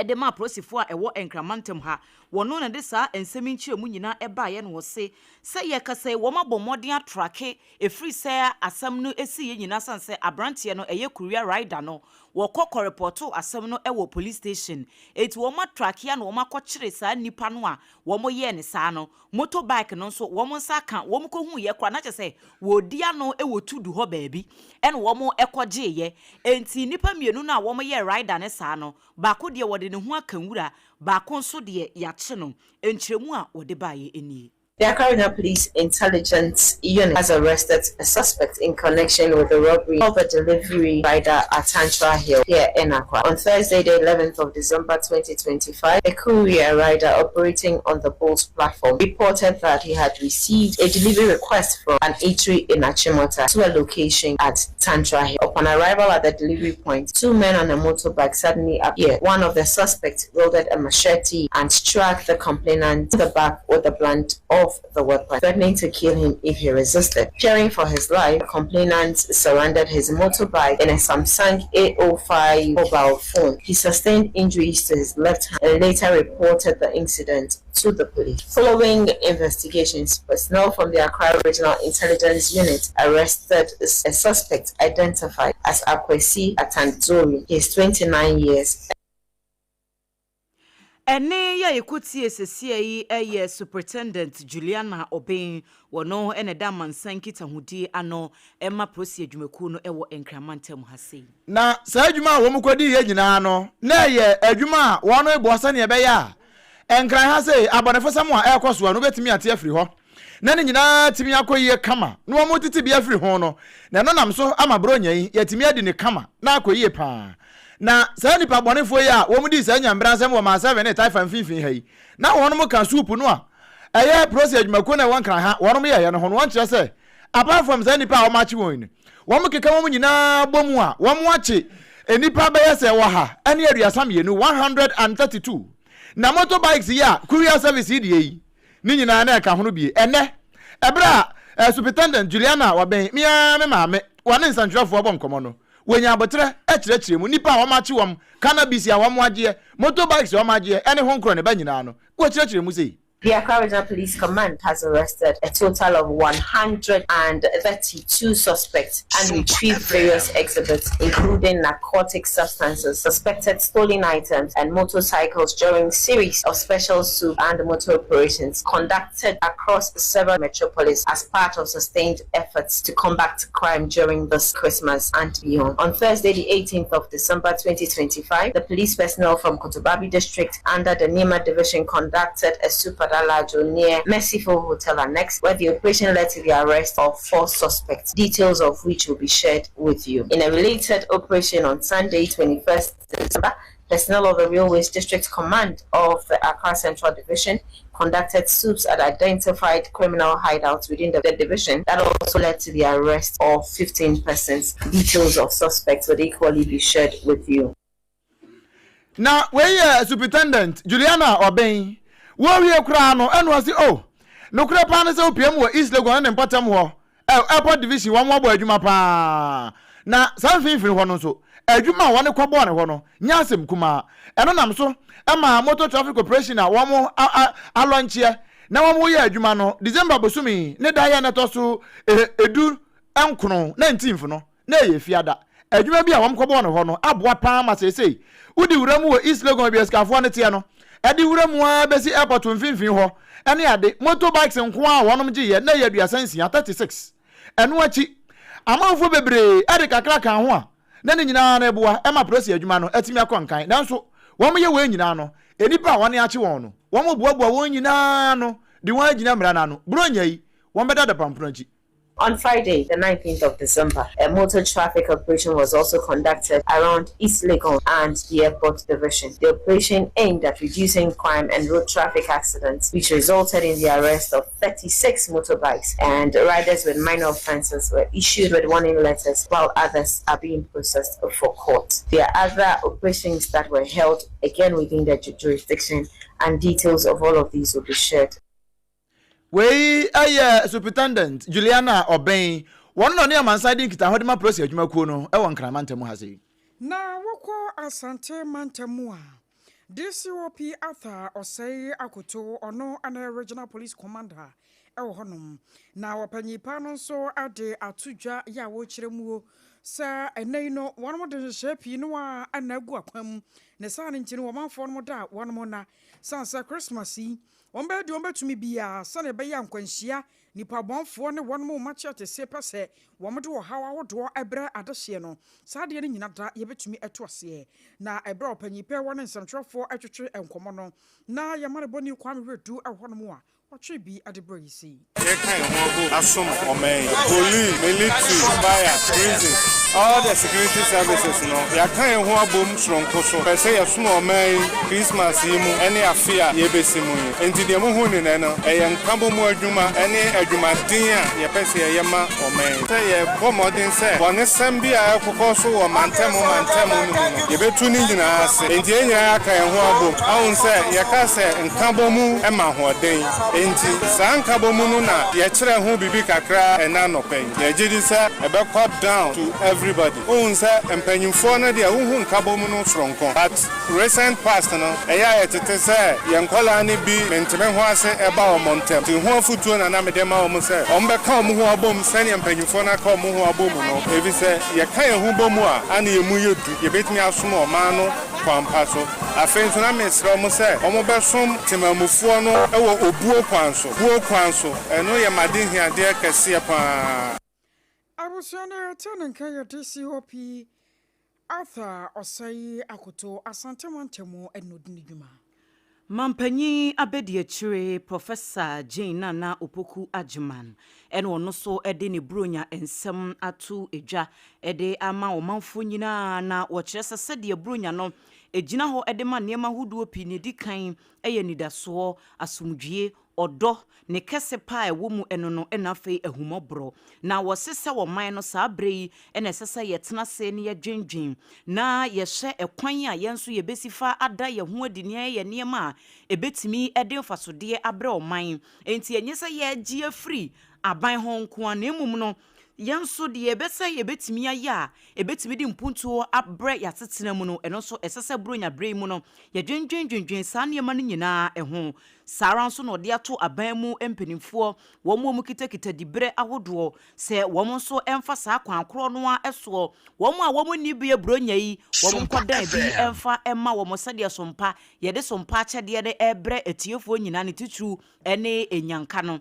de ma apolisifoɔ a ɛwɔ Nkran mantam ha, wɔno na ɛde saa nsɛm yi nkyerɛmu nyinaa baeɛ na wɔse sɛ yɛkasa yi wɔn abɔ mmɔden atrake ɛfiri sɛ asɛm no siiɛ nyinaa sane sɛ abranteɛ no ɛyɛ courier rider no Wɔkɔ kɔrepɔtoo asɛm no wɔ police station. Enti wɔn atrakia na wɔn akɔkyere saa nnipa no a wɔn yɛɛ no saa no. Motor bike no nso wɔn nsa aka, wɔn kɔhuiɛ koraa na kyerɛ sɛ wɔredi ano wɔ Tudu hɔ baabi ɛna wɔn kɔgyeeɛ. Enti nnipa mmienu no a wɔn yɛɛ rider no saa no, baako deɛ wɔde ne ho aka nwura, baako nso deɛ yɛakye no. Nkyerɛmu a wɔde baeɛ nie. The Accra Regional Police Intelligence Unit has arrested a suspect in connection with the robbery of a delivery rider at Tantra Hill here in Accra. On Thursday, the 11th of December 2025, a courier rider operating on the Bolt platform reported that he had received a delivery request from an eatery in Achimota to a location at Tantra Hill. Upon arrival at the delivery point, two men on a motorbike suddenly appeared. One of the suspects wielded a machete and struck the complainant in the back with the blunt of the weapon, threatening to kill him if he resisted. Fearing for his life, the complainant surrendered his motorbike and a Samsung A05 mobile phone. He sustained injuries to his left hand and later reported the incident to the police. Following investigations, personnel from the Accra Regional Intelligence Unit arrested a suspect identified as Akwesi Atanzori. He is 29 years. Ɛnne yi a yɛkɔtie sesia yi yɛ Superintendent Juliana Obeng, wɔno na ɛda amansan nkitahodie ano ma Polisi adwumakuo no wɔ Nkran mantam ha sei. Na saa adwuma a wɔkɔdiiɛ nyinaa no, na ɛyɛ adwuma a wɔreboa sɛdeɛ ɛbɛyɛ a Nkran ha sei abɔnefosɛm a ɛrekɔ soɔ no wobɛtumi ate afiri hɔ na ne nyinaa atumi akɔ yie kama na wɔretete bi afiri ho no, na ɛno nam so ama Buronya yi yɛatumi adi no kama na akɔ yie pa ara. Na saa nnipa bɔnefoɔ yi a wɔdii saa nyambransɛm wɔ Maasɛve ne Taifa mfimfini ha yi, na wɔnom ka soup no a ɛyɛ Prosi adwumakuo no a ɛwɔ Nkran ha wɔnom yɛeɛ no ho no, wɔnkyerɛ sɛ apart from saa nnipa a wɔakye wɔn yi no, wɔkeka wɔn nyinaa bɔ mu a, wɔakye nnipa bɛyɛ sɛ 132, 132. Na motorbikes yi a courier service yi deɛ yi, ne nyinaa na ɛka ho no bie. Ɛnnɛ, ɛberɛ a Superintendent Juliana Wabeng, me ara me maame, wɔne nsɛntwerɛfoɔ bɔ nkɔmmɔ no, wɔnya aboterɛ kyerɛkyerɛ mu, nnipa a wɔakye wɔn, cannabis a wɔagyeɛ, motorbikes a wɔagyeɛ, ne ho nkorɔ ne ba nyinaa no, wɔkyerɛkyerɛ mu sei. The Accra Regional Police Command has arrested a total of 132 suspects and retrieved various exhibits, including narcotic substances, suspected stolen items, and motorcycles during series of special swoop and motor operations conducted across several metropolis as part of sustained efforts to combat crime during this Christmas and beyond. On Thursday, the 18th of December 2025, the police personnel from Kotobabi District under the Nima Division conducted a super dalajo near Merciful Hotel Annex, where the operation led to the arrest of four suspects, details of which will be shared with you. In a related operation on Sunday, 21st December, personnel of the Railways District Command of the Accra Central Division conducted swoops at identified criminal hideouts within the division that also led to the arrest of 15 persons. Details of suspects would equally be shared with you. Na wei yɛ Superintendent Juliana Obeng. Wɔrewie koraa no, ɛna ɔse, Oh, nokorɛ paa ne sɛ wopia mu wɔ East Legon ne ne mpɔtam hɔ, ɛ, Airport Division, wɔn abɔ adwuma paa. Na saa mfimfini hɔ no nso, adwuma a wɔne kɔbɔɔ ne hɔ no, nyɛ asɛm kumaa. Ɛno nam so maa Motor Traffic Operation a wɔn a, a, alɔnkyeɛ na wɔyɛ adwuma no, December bosome yi ne da yɛ na ɛtɔ so edu nkono, 19th no, na ɛyɛ Fiada. Adwuma bi a wɔkɔbɔɔ no hɔ no aboa paa ma seesei wode wura mu wɔ East Legon baabi a asikafoɔ no teɛ no, ɛde wura mu ara bɛsi airport mfimfini hɔ ne ade. Motorbikes nko ara a wɔnom gyeeɛ na ɛyɛ 36, 36. Ɛno akyi, amanfoɔ bebree de kakra kaa ho a na ne nyinaa no ɛboa ma polisi adwuma no atumi akɔ nkan. Nanso wɔyɛ wei nyinaa no, nnipa a wɔne akye wɔn no, wɔboaboa wɔn nyinaa ano de wɔn agyina mmara no ano. Buronya yi, wɔbɛda adapampono akyi. On Friday, the 19th of December, a motor traffic operation was also conducted around East Legon and the airport division. The operation aimed at reducing crime and road traffic accidents, which resulted in the arrest of 36 motorbikes and riders with minor offenses were issued with warning letters while others are being processed for court. There are other operations that were held again within the jurisdiction and details of all of these will be shared. Wei yɛ Superintendent Juliana Obeng, wɔn na ɔne amansan di nkitaho de ma Polisi adwumakuo no wɔ Nkran mantam ha sei. Na wokɔ Asante mantam mu a, DCOP Arthur Osei Akoto, ɔno na ɛyɛ Regional Police Commander wɔ hɔnom. Na ɔpanyin pa no nso de ato dwa yɛ a wɔrekyerɛ muo sɛ ɛnnɛ yi no wɔde nhyehyɛe pii no ara na agu akwan mu. Ne saa no nti no ɔmanfoɔ nom da a wɔnom nna. Sane sɛ Christmas yi wɔn bɛyɛ deɛ wɔn bɛtumi biara sɛdeɛ ɛbɛyɛ a nkwanhyia, nnipa bɔnfoɔ ne wɔnom mma kyea pɛ sɛ wɔn de ɔhaw ahodoɔ brɛ adehyeɛ no, saa adeɛ no nyina da yɛbɛtumi atu aseɛ. Na ɛberɛ a ɔpanyin pɛ wɔ ne nsɛmtwerɛfoɔ twetwe nkɔmmɔ no, na yɛma no bɔne Kwame Wiredu wɔ hɔnom a ɔtwe bi de brɛ yi sei. Yɛka yɛn ho abom asom ɔman yi. Police, military, fire, prison, all the security services no, yɛaka yɛn ho abom soronko so pɛ sɛ yɛsom ɔman yi Christmas yi mu ne afe a yɛrebɛsi mu yi. Enti deɛ mohu no nnɛ no, ɛyɛ nkabom adwuma ne adwumaden a yɛpɛ sɛ yɛyɛ ma ɔman yi. Sɛ yɛbɔ mmɔden sɛ bɔnesɛm bi a ɛrekokɔ so wɔ mantam mantam no mu no, yɛbɛtu ne nyinaa ase. Enti yɛn nyinaa yɛaka yɛn ho abom ahu sɛ yɛka sɛ nkabɔmu ma ahoɔden. Enti saa nkabɔmu no na yɛkyerɛ ho biribi kakra ɛnnɛ anɔpa yi. Yɛgye di sɛ ɛbɛkɔ down to everybody. Wohu sɛ mpanyimfoɔ no deɛ wohu nkabɔmu no soronko but recent past no ɛyɛ a yɛtete sɛ yɛn nkwadaa no bi mente me ho ase ɛba wɔn ntam. Nti ho afotuo na na mede ma wɔn sɛ wɔbɛka wɔn ho abom sɛdeɛ mpanyimfoɔ no aka wɔn ho abom no efisɛ yɛka yɛn ho bɔ mu a ana yɛn mu yɛ du, yɛbɛtumi asom ɔman no kwan pa so. Afei nso na mesrɛ wɔn sɛ wɔbɛsom temanmufoɔ no wɔ obuo kwan so. Buo kwan so. Ɛno yɛ m'adehiadeɛ kɛseɛ pa ara. Abusua no yɛte ne nka yɛ DCOP Arthur Osei Akoto, Asante mantam na ɔdi ne dwuma. Mampanyin abadiakyire Professor Jane Nana Opoku Agyemang ɛna ɔno nso de ne Buronya nsɛm ato dwa de ama ɔmanfoɔ nyinaa na wɔkyerɛ sɛ sɛdeɛ Buronya no gyina hɔ de ma nneɛma ahodoɔ pii nea ɛdi kan yɛ anidasoɔ, asomdwie, ɔdɔ, ne kɛse pa a ɛwɔ mu ɛno no ɛna afei ahummɔborɔ. Na wɔse sɛ ɔman no saa berɛ yi ɛna ɛsɛ sɛ yɛtena ase na yɛdwendwen na yɛhwɛ ɛkwan a yɛn nso yɛbɛsi fa ada yɛn ho adi na yɛayɛ nneɛma a ɛbɛtumi de mfasodeɛ abrɛ ɔman. Enti ɛnyɛ sɛ yɛregye afiri aban hɔ nko ara na mmom no yɛn nso deɛ yɛbɛsɛ yɛbɛtumi ayɛ a ɛbɛtumi de mpuntuo abrɛ yɛn asetena mu no, ɛno nso ɛsɛ sɛ Buronya berɛ yi mu no yɛdwendwendwendwen saa nneɛma no nyinaa ho. Saa ara nso na ɔde ato aban mu mpanimfoɔ, wɔn a wɔkitakita diberɛ ahodoɔ, sɛ wɔn nso mfa saa kwan korɔ no ara soɔ, wɔn a wɔnni bi Buronya yi, wɔn nkɔdan bi mfa mma wɔn sɛdeɛ sompa, yɛde sompa akyɛdeɛ no rebrɛ atiefoɔ nyinaa, ne titiriw ne nnyanka no.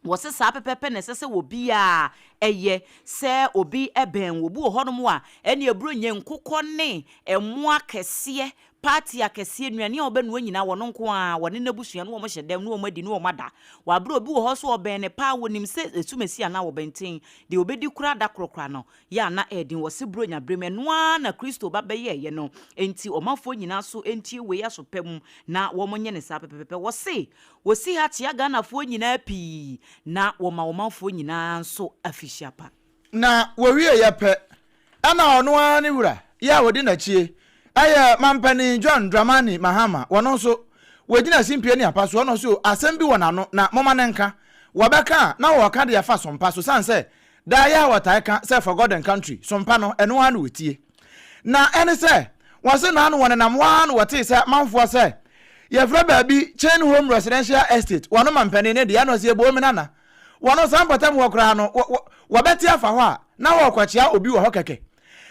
Wɔse saa pɛpɛpɛ na ɛsɛ sɛ obiara yɛ. Sɛ obi bɛn wo, obi wɔ hɔnom a, ɛnneɛ Buronya nkokɔ ne mmoa akɛseɛ, party akɛseɛ, nnuane a wɔbɛnoa nyinaa wɔno nko ara, wɔne n'abusua ne wɔn hyɛ dɛm ne wɔn adi ne wɔn ada. Wɔ aberɛ a obi wɔ hɔ nso ɔbɛn no paa, wɔnim sɛ asumasi anaa ɔbɛnten, deɛ ɔbɛdi koraa da koro koraa no, yɛ a na ɛyɛ den. Wɔse Buronya berɛ mu, ɛno ara na Kristo ba bɛyɛeɛ no. Enti ɔmanfoɔ nyinaa nso ntie wei aso pa mu na wɔnyɛ no saa pɛpɛpɛpɛ. Wɔse Wɔsi ha kyea Ghanafoɔ nyinaa pii na wɔma ɔmanfoɔ nyinaa nso afihyia pa. Na wɔwieeɛ pɛ, ɛna ɔno ara ne wura yi a ɔdi n'akyie yɛ Mampanin John Dramani Mahama, wɔno nso wɔgyina simpie ne apa so, ɔno nso asɛm bi wɔ n'ano na momma no nka, wɔbɛka a na wɔreka de afa sompa so, sane sɛ daa yɛ a wɔtae ka sɛ for God and country, sompa no ɛno ara na wɔtie. Na ɛne sɛ, wɔse naano wɔnenam hɔ ara na wɔtee sɛ manfoɔ sɛ yɛfrɛ baabi Chain Home Residential Estate, wɔno mampanin ne deɛ, ɛna ɔse yɛbɔɔ mu nana. Wɔno saa mpɔtam hɔ koraa no, wɔbɛte afa hɔ a, na wɔrekɔkyea obi wɔ hɔ kɛkɛ.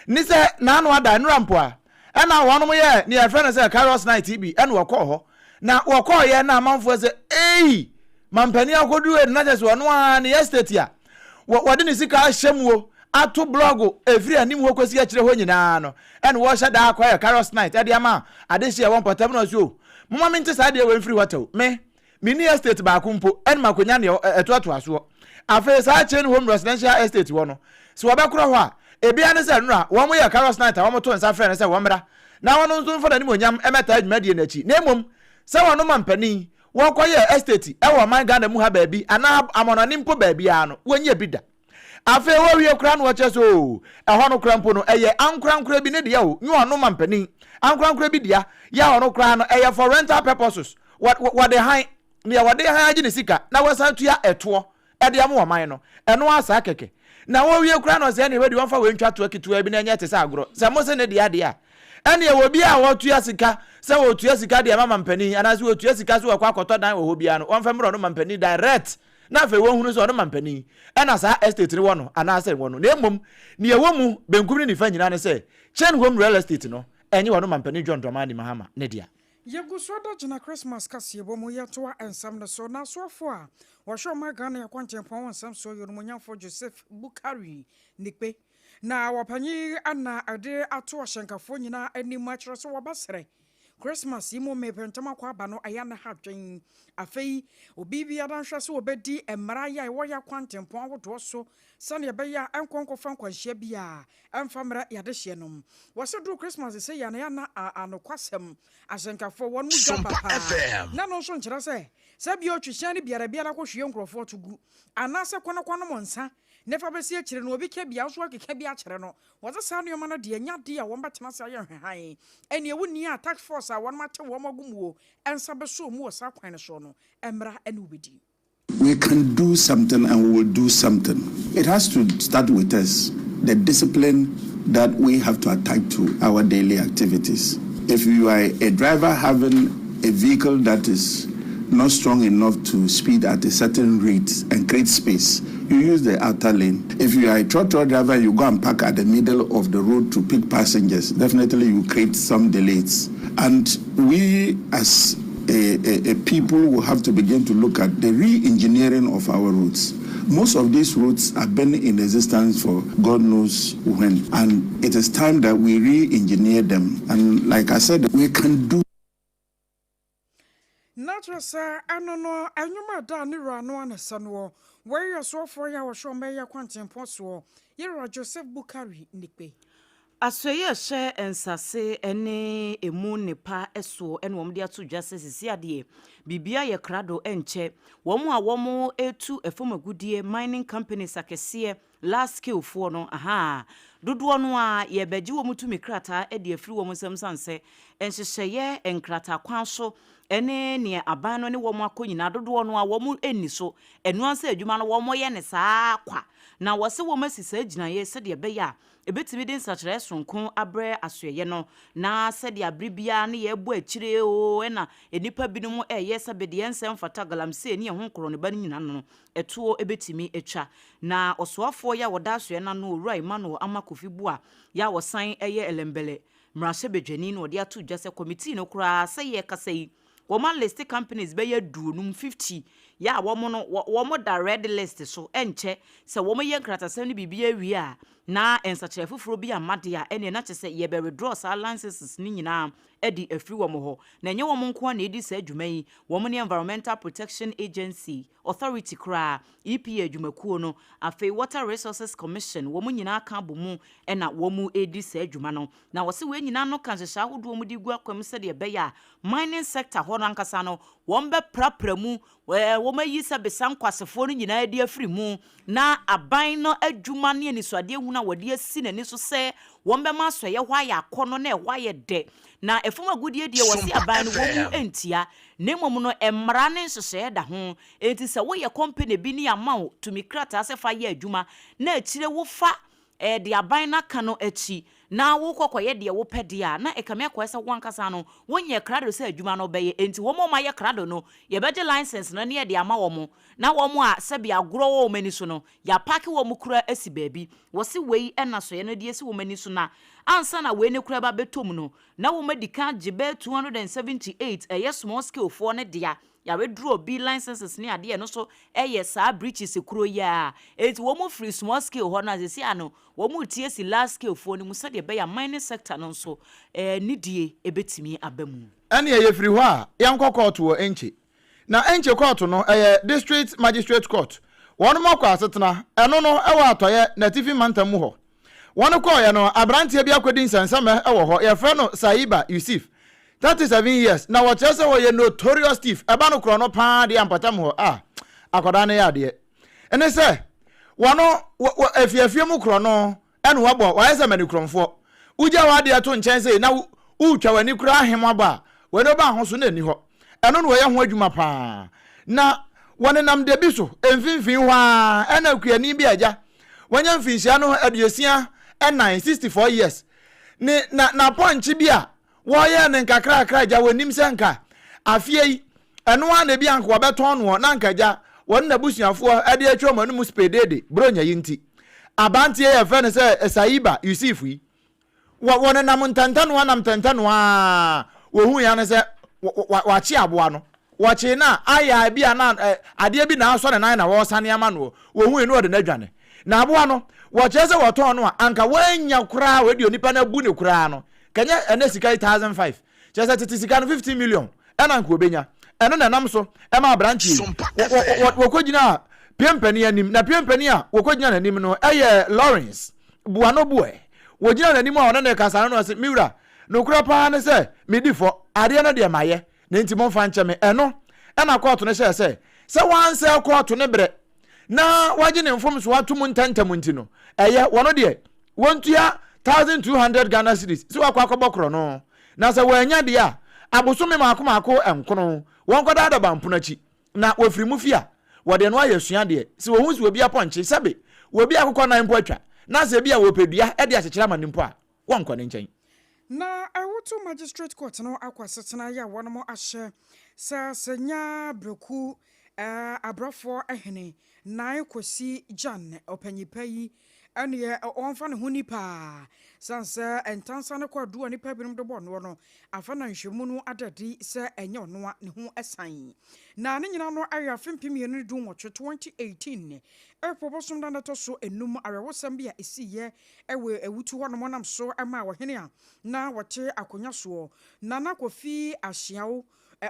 Ne sɛ naano ada, nnora mpo a, ɛna wɔnom yɛɛ nea yɛfrɛ no sɛ Kairos Night yi bi, ɛna wɔkɔɔ hɔ. Na wɔkɔɔeɛ na amanfoɔ sɛ, Ei! Mampanin akɔduru ei no, na kyerɛ sɛ ɔno ara ne estate a wɔde ne sika ahyɛ mu o, ato blɔgo ɛfiri anim hɔ kɔsi akyire hɔ nyinaa no, ɛna wɔhyɛ da akɔyɛ Kairos Night ɛde ama adehyeɛ wɔ mpɔtam na ɔse o, momma mente saa adeɛ wei mfiri hɔ tɛw, me, menni estate baako mpo, ɛna makɔnya deɛ ɛtoatoa soɔ. Afei saa Chain Home Residential Estate hɔ no, sɛ wɔbɛkorɔ hɔ a, ebia ne sɛ nnora wɔn yɛ Kairos Night a wɔto nsa frɛ no sɛ wɔmmra na wɔn nso mfa n'animuonyam mmɛtaa dwumadie no akyi, na mmom sɛ wɔn mampanin wɔkɔyɛɛ estate wɔ ɔman Ghana mu ha baabi anaa amɔnɔne mpo baabiara no, wɔnyɛ bi da. Afei wɔwie koraa na wɔkyerɛ sɛ oo, ɛhɔ no koraa mpo no, ɛyɛ ankorankorɛ bi ne dea o, nyɛ ɔno mampanin, ankorankorɛ bi dea, yɛ a ɔno koraa no, ɛyɛ for rental purposes, wɔde han, nea wɔde han agye ne sika na wɔsan tua ɛtoɔ de ama ɔman no, ɛno ara saa kɛkɛ. Na wɔwie koraa na ɔsɛ ɛneɛ wei deɛ wɔmfa wei ntwa toa ketewa bi na ɛnyɛ te sɛ agorɔ, sɛ mo se ne dea deɛ a, ɛneɛ wɔ biara a wɔtua sika sɛ wɔtua sika de ama mampanin anaasɛ wɔtua sika sɛ wɔkɔ akɔtɔ dan wɔ hɔ biara no, wɔmfa mmrɛ ɔno mampanin direct na afei wɔnhunu sɛ ɔno mampanin ɛna saa estate no wɔ no anaasɛ nwɔ no. Na mmom nea ɛwɔ mu benkum ne nifa nyinaa ne sɛ Chain Home Real Estate no. ɛnyɛ wɔn Ɔmampanin John Dramani Mahama ne dea. Yɛgu so da gyina Christmas kaseɛbɔ mu yɛtoa nsɛm no so na asoafoɔ a wɔhwɛ ɔman Ghana akwantempɔn ho nsɛm soɔ yɛ Onimonyamfoɔ Joseph Bukari Nikpe na wɔpanyin yi na ɛde ato ahyɛnkafoɔ nyinaa anim akyerɛ sɛ wɔbɛsrɛ Christmas yi mu mepɛ ntɛm akɔ aba no ɛyɛ ne ha dwen. Afei obi biara nhwɛ sɛ wɔbɛdi mmara yi a ɛwɔ yɛ akwantempɔn ahodoɔ so sɛnea ɛbɛyɛ a ɛnkɔ nkɔfa nkwanhyia biara ɛmfa mmrɛ yɛadehyeɛ nom. Wɔse duru Christmas sei a na yɛ na anokwasɛm ahyɛnkafoɔ wɔn mu dwa ba paa. Na ɛno nso nkyerɛ sɛ sɛ bia ɔtwi hyɛn no biara biara kɔhwie nkurɔfoɔ to gu anaasɛ kɔ na kɔnom nsa na fa bɛsi akyire no obi ka bi a wo nso woakeka bi akyerɛ no. Wɔse saa nnoɔma no deɛ ɛnyɛ adeɛ a wɔbɛtena ase ayɛ nhwɛhan. Ɛneɛ wonni a task force a wɔn ate wɔn agu muo nsa bɛsɔ mu wɔ saa kwan no soɔ no mmra ne wo bɛdi. We can do something and we will do something. It has to start with us, the discipline that we have to attach to our daily activities. If you are a driver having a vehicle that is not strong enough to speed at a certain rate and create space, you use the outer lane. If you are a trotro driver, you go and park at the middle of the road to pick passengers. Definitely you create some delays. And we as a, a, a people will have to begin to look at the re-engineering of our roads. Most of these roads have been in existence for God knows when. And it is time that we re-engineer them. And like I said, we can do Na kyerɛ sɛ, ɛno no, nnwom a ɛda ne wura no ano sɛ noɔ. Wei yɛ ɔsoafoɔ yi a ɔhwɛ ɔman yi akwantempɔn soɔ, Yerah Joseph Bukari Nikpe. Asoɛeɛ a ɛhyɛ nsase ne ɛmu nnepa soɔ na wɔde ato dwa sɛ sisi adeɛ biribiara yɛ krado ɛnkyɛ wɔn a wɔretu fam agudeɛ, mining companies akɛseɛ, Large scale foɔ no, ahaa, dodoɔ no ara yɛrebɛgye wɔn tumi krataa de afiri wɔn nsam sane sɛ nhyehyɛeɛ nkrataa kwan so ne neɛ aban no ne wɔn akɔ nyinaa dodoɔ no ara wɔn nni so, ɛno ara sɛ adwuma no wɔyɛ no saa ara kwa. Na wɔse wɔn asi saa gyinaeɛ sɛdeɛ ɛbɛyɛ a ɛbɛtumi de nsakyeraeɛ sononko abrɛ asoɛeɛ no na sɛdeɛ abere biara ne yɛrebɔ akyire oo ɛna nnipa binom reyɛ sɛ bedeɛ nsɛ mfata galamsey ne ɛho nkorɔnoba no nyinaa no ɛtoɔ bɛtumi atwa. Na ɔsoafoɔ yi a ɔda asoɛeɛ no ano, Owura Emmanuel Ama Kofi Buah yi a ɔsan yɛ Elembele mmarahyɛbadwani na ɔde ato dwa sɛ kɔmitii no koraa sɛ yɛrekasa yi wɔn aliste companies bɛyɛ aduonum, 50, yɛ a wɔn no wɔn da red list so, ɛnkyɛ sɛ wɔn yɛ nkratasɛm no biribiara wie a na nsakyeraɛ foforɔ bi amma deɛ a ɛneɛ na kyerɛ sɛ yɛbɛ withdraw saa licenses no nyinaa de afiri wɔn hɔ. Na ɛnyɛ wɔn nko ara na ɛredi saa dwuma yi, wɔn ne Environmental Protection Agency, Authority koraa, EPA adwumakuo no, afei Water Resources Commission, wɔn nyinaa ka abɔ mu na wɔredi saa dwuma no. Na wɔse wei nyinaa no ka nhyehyɛe ahodoɔ a wɔde regu akwan mu sɛdeɛ ɛbɛyɛ a mining sector hɔ no ankasa no wɔbɛprapra mu, wɔayi sɛbesa nkwasefoɔ no nyinaa adi afiri mu, na aban no adwuma ne anisoadeɛhunu a wɔde asi n'ani so sɛ wɔbɛma asɔeɛ hɔ ayɛ akɔnnɔ na ɛhɔ ayɛ dɛ. Na ɛfam agudeɛ deɛ wɔse aban no wɔn mu ntia. Na mmom no, mmara ne nhyehyɛeɛ da ho. Enti sɛ woyɛ kɔmpene bi ne yɛama wo tumi krataa sɛ fa yɛ adwuma, na akyire wofa deɛ aban no aka no akyi na wokɔ kɔyɛ deɛ wopɛ deɛ a, na ɛkame akɔyɛ sɛ wo ankasa no wonyɛɛ krado sɛ adwuma no wobɛyɛ. Enti wɔn a wɔayɛ krado no, yɛbɛgye license no na yɛde ama wɔn, na wɔn a sɛbe agorɔ wɔ wɔn ani so no, yɛapaake wɔn koraa asi baabi. Wɔse wei na sɔeɛ no de asi wɔn ani so, na ansa na wei no koraa ba bɛtɔ mu no, na wɔadi kan agye bɛyɛ 278 ɛyɛ small scale foɔ no dea, yɛawithdraw bi licenses ne adeɛ, ɛno nso ɛyɛ saa breaches koro yi ara, enti wɔn firi small scale hɔ no a seesei ano wɔn retie asi large scale foɔ no mu sɛdeɛ ɛbɛyɛ a mining sector no nso nidie ɛbɛtumi aba mu. Ɛneɛ yɛfiri hɔ a yɛnkɔ kɔɔto wɔ Enche. Na Enche kɔɔto no ɛyɛ District Magistrate Court. Wɔnom akɔ asetena, ɛno no ɛwɔ atɔeɛ n'atifi mantam mu hɔ. Wɔn kɔɔeɛ no, aberanteɛ bi akɔdi nsɛnsɛmɛ wɔ hɔ, yɛfrɛ no Saiba Yusif, 37 years, na wɔkyerɛ sɛ ɔyɛ notorious thief, ɛba no korɔ no paa deɛ a mpɔtam hɔ a, akwadaa no yɛ adeɛ. Ɛne sɛ, wɔno, wɔ, wɔ, afiafie mu korɔ no, ɛna wabɔ, wayɛ sɛ manikorɔmfoɔ. Wogya w'adeɛ to nkyɛn sei na woretwa w'ani koraa ahem abɔ a, w'ani bɛba ho so na ɛnni hɔ. Ɛno na wɔyɛ ho adwuma paa. Na wɔnenam da bi so mfimfini hɔ ara ɛna kuani bi a agya wanya mfinhyia no 64, 64 years, ne na n'apɔnkye bi a wɔyɛɛ no nkakrakra agya wɔnim sɛ nka afeɛ yi ɛno ara na ebi anka wɔbɛtɔn noɔ na anka agya wɔne n'abusuafoɔ de atwa wɔn anum spedeede buronya yi nti. Abanteɛ yɛfrɛ no sɛ Saiba Yusuf yi. Wɔ wɔnenam ntɛntɛnoa nam ntɛntɛnoa ara wɔhui ara ne sɛ wɔakye aboa no. Wɔkyee no a, ayɛ a bi a na adeɛ bi na asɔ ne nan na wɔresane ama noɔ. Wɔhui no wɔde no adwane. Na aboa no, wɔkyerɛ sɛ wɔtɔn no a, anka wɔannya koraa, wei deɛ onipa no abu no koraa no, kɛnyɛ ɛnɛ sika yi 1005. Kyerɛ sɛ tete sika no 15 million ɛna anka wɔbɛnya. Ɛno na ɛnam so ɛma aberanteɛ yi, wɔkɔgyinaa piampani anim. Na piampani a wɔkɔgyina n'anim no ɛyɛ Lawrence Buanobuɛ. Wɔgyina n'anim a ɔne no rekasa no na ɔse, Me wura, nokorɛ paa ne sɛ medi fɔ, adeɛ no deɛ mayɛ, na enti momfa nkyɛ me. Ɛno na kɔɔto no hyɛɛ sɛ, sɛ wansɛe kɔɔto no berɛ na wagye ne mfomsoɔ ato mu ntɛmntɛm nti no, ɛyɛ wɔno deɛ wɔntua 1200 Ghana cedis sɛ wakɔ akɔbɔ korɔno, na sɛ wannya deɛ a, abosome mmaako mmaako nkono wɔnkɔda adaban pono akyi. Na wɔfiri mu fi a, wɔde ɛno ayɛ asuadeɛ. Sɛ wɔhu sɛ obi apɔnkye, sɛbe obi akokɔ nan mpo atwa, na sɛ ebia wɔrepɛ dua de akyekyere ama no mpo a, wɔnkɔ ne nkyɛn. Na Awutu Magistrate Court no akɔ asetena yɛ a wɔnom ahyɛ sɛ sɛ nya Breku abrɔfoɔ hene Nai Kwesi Gyan ɔpanyin pa yi ɛneɛ ɔnfa ne ho ni paa sane sɛ ntansa ne kwaadu a nnipa binom de bɔ noɔ no afa na nhwɛmu no ada adi sɛ ɛnyɛ ɔnoa ne ho san. Na ne nyina no ɛyɛ afe 2018, 2018, April bosom da no ɛtɔ so enum awerɛhosɛm bi a ɛsiiɛ wɔ Awutu hɔnom nam so maa ɔhene a na ɔte akonwa soɔ, Nana Kofi Ahyeaw,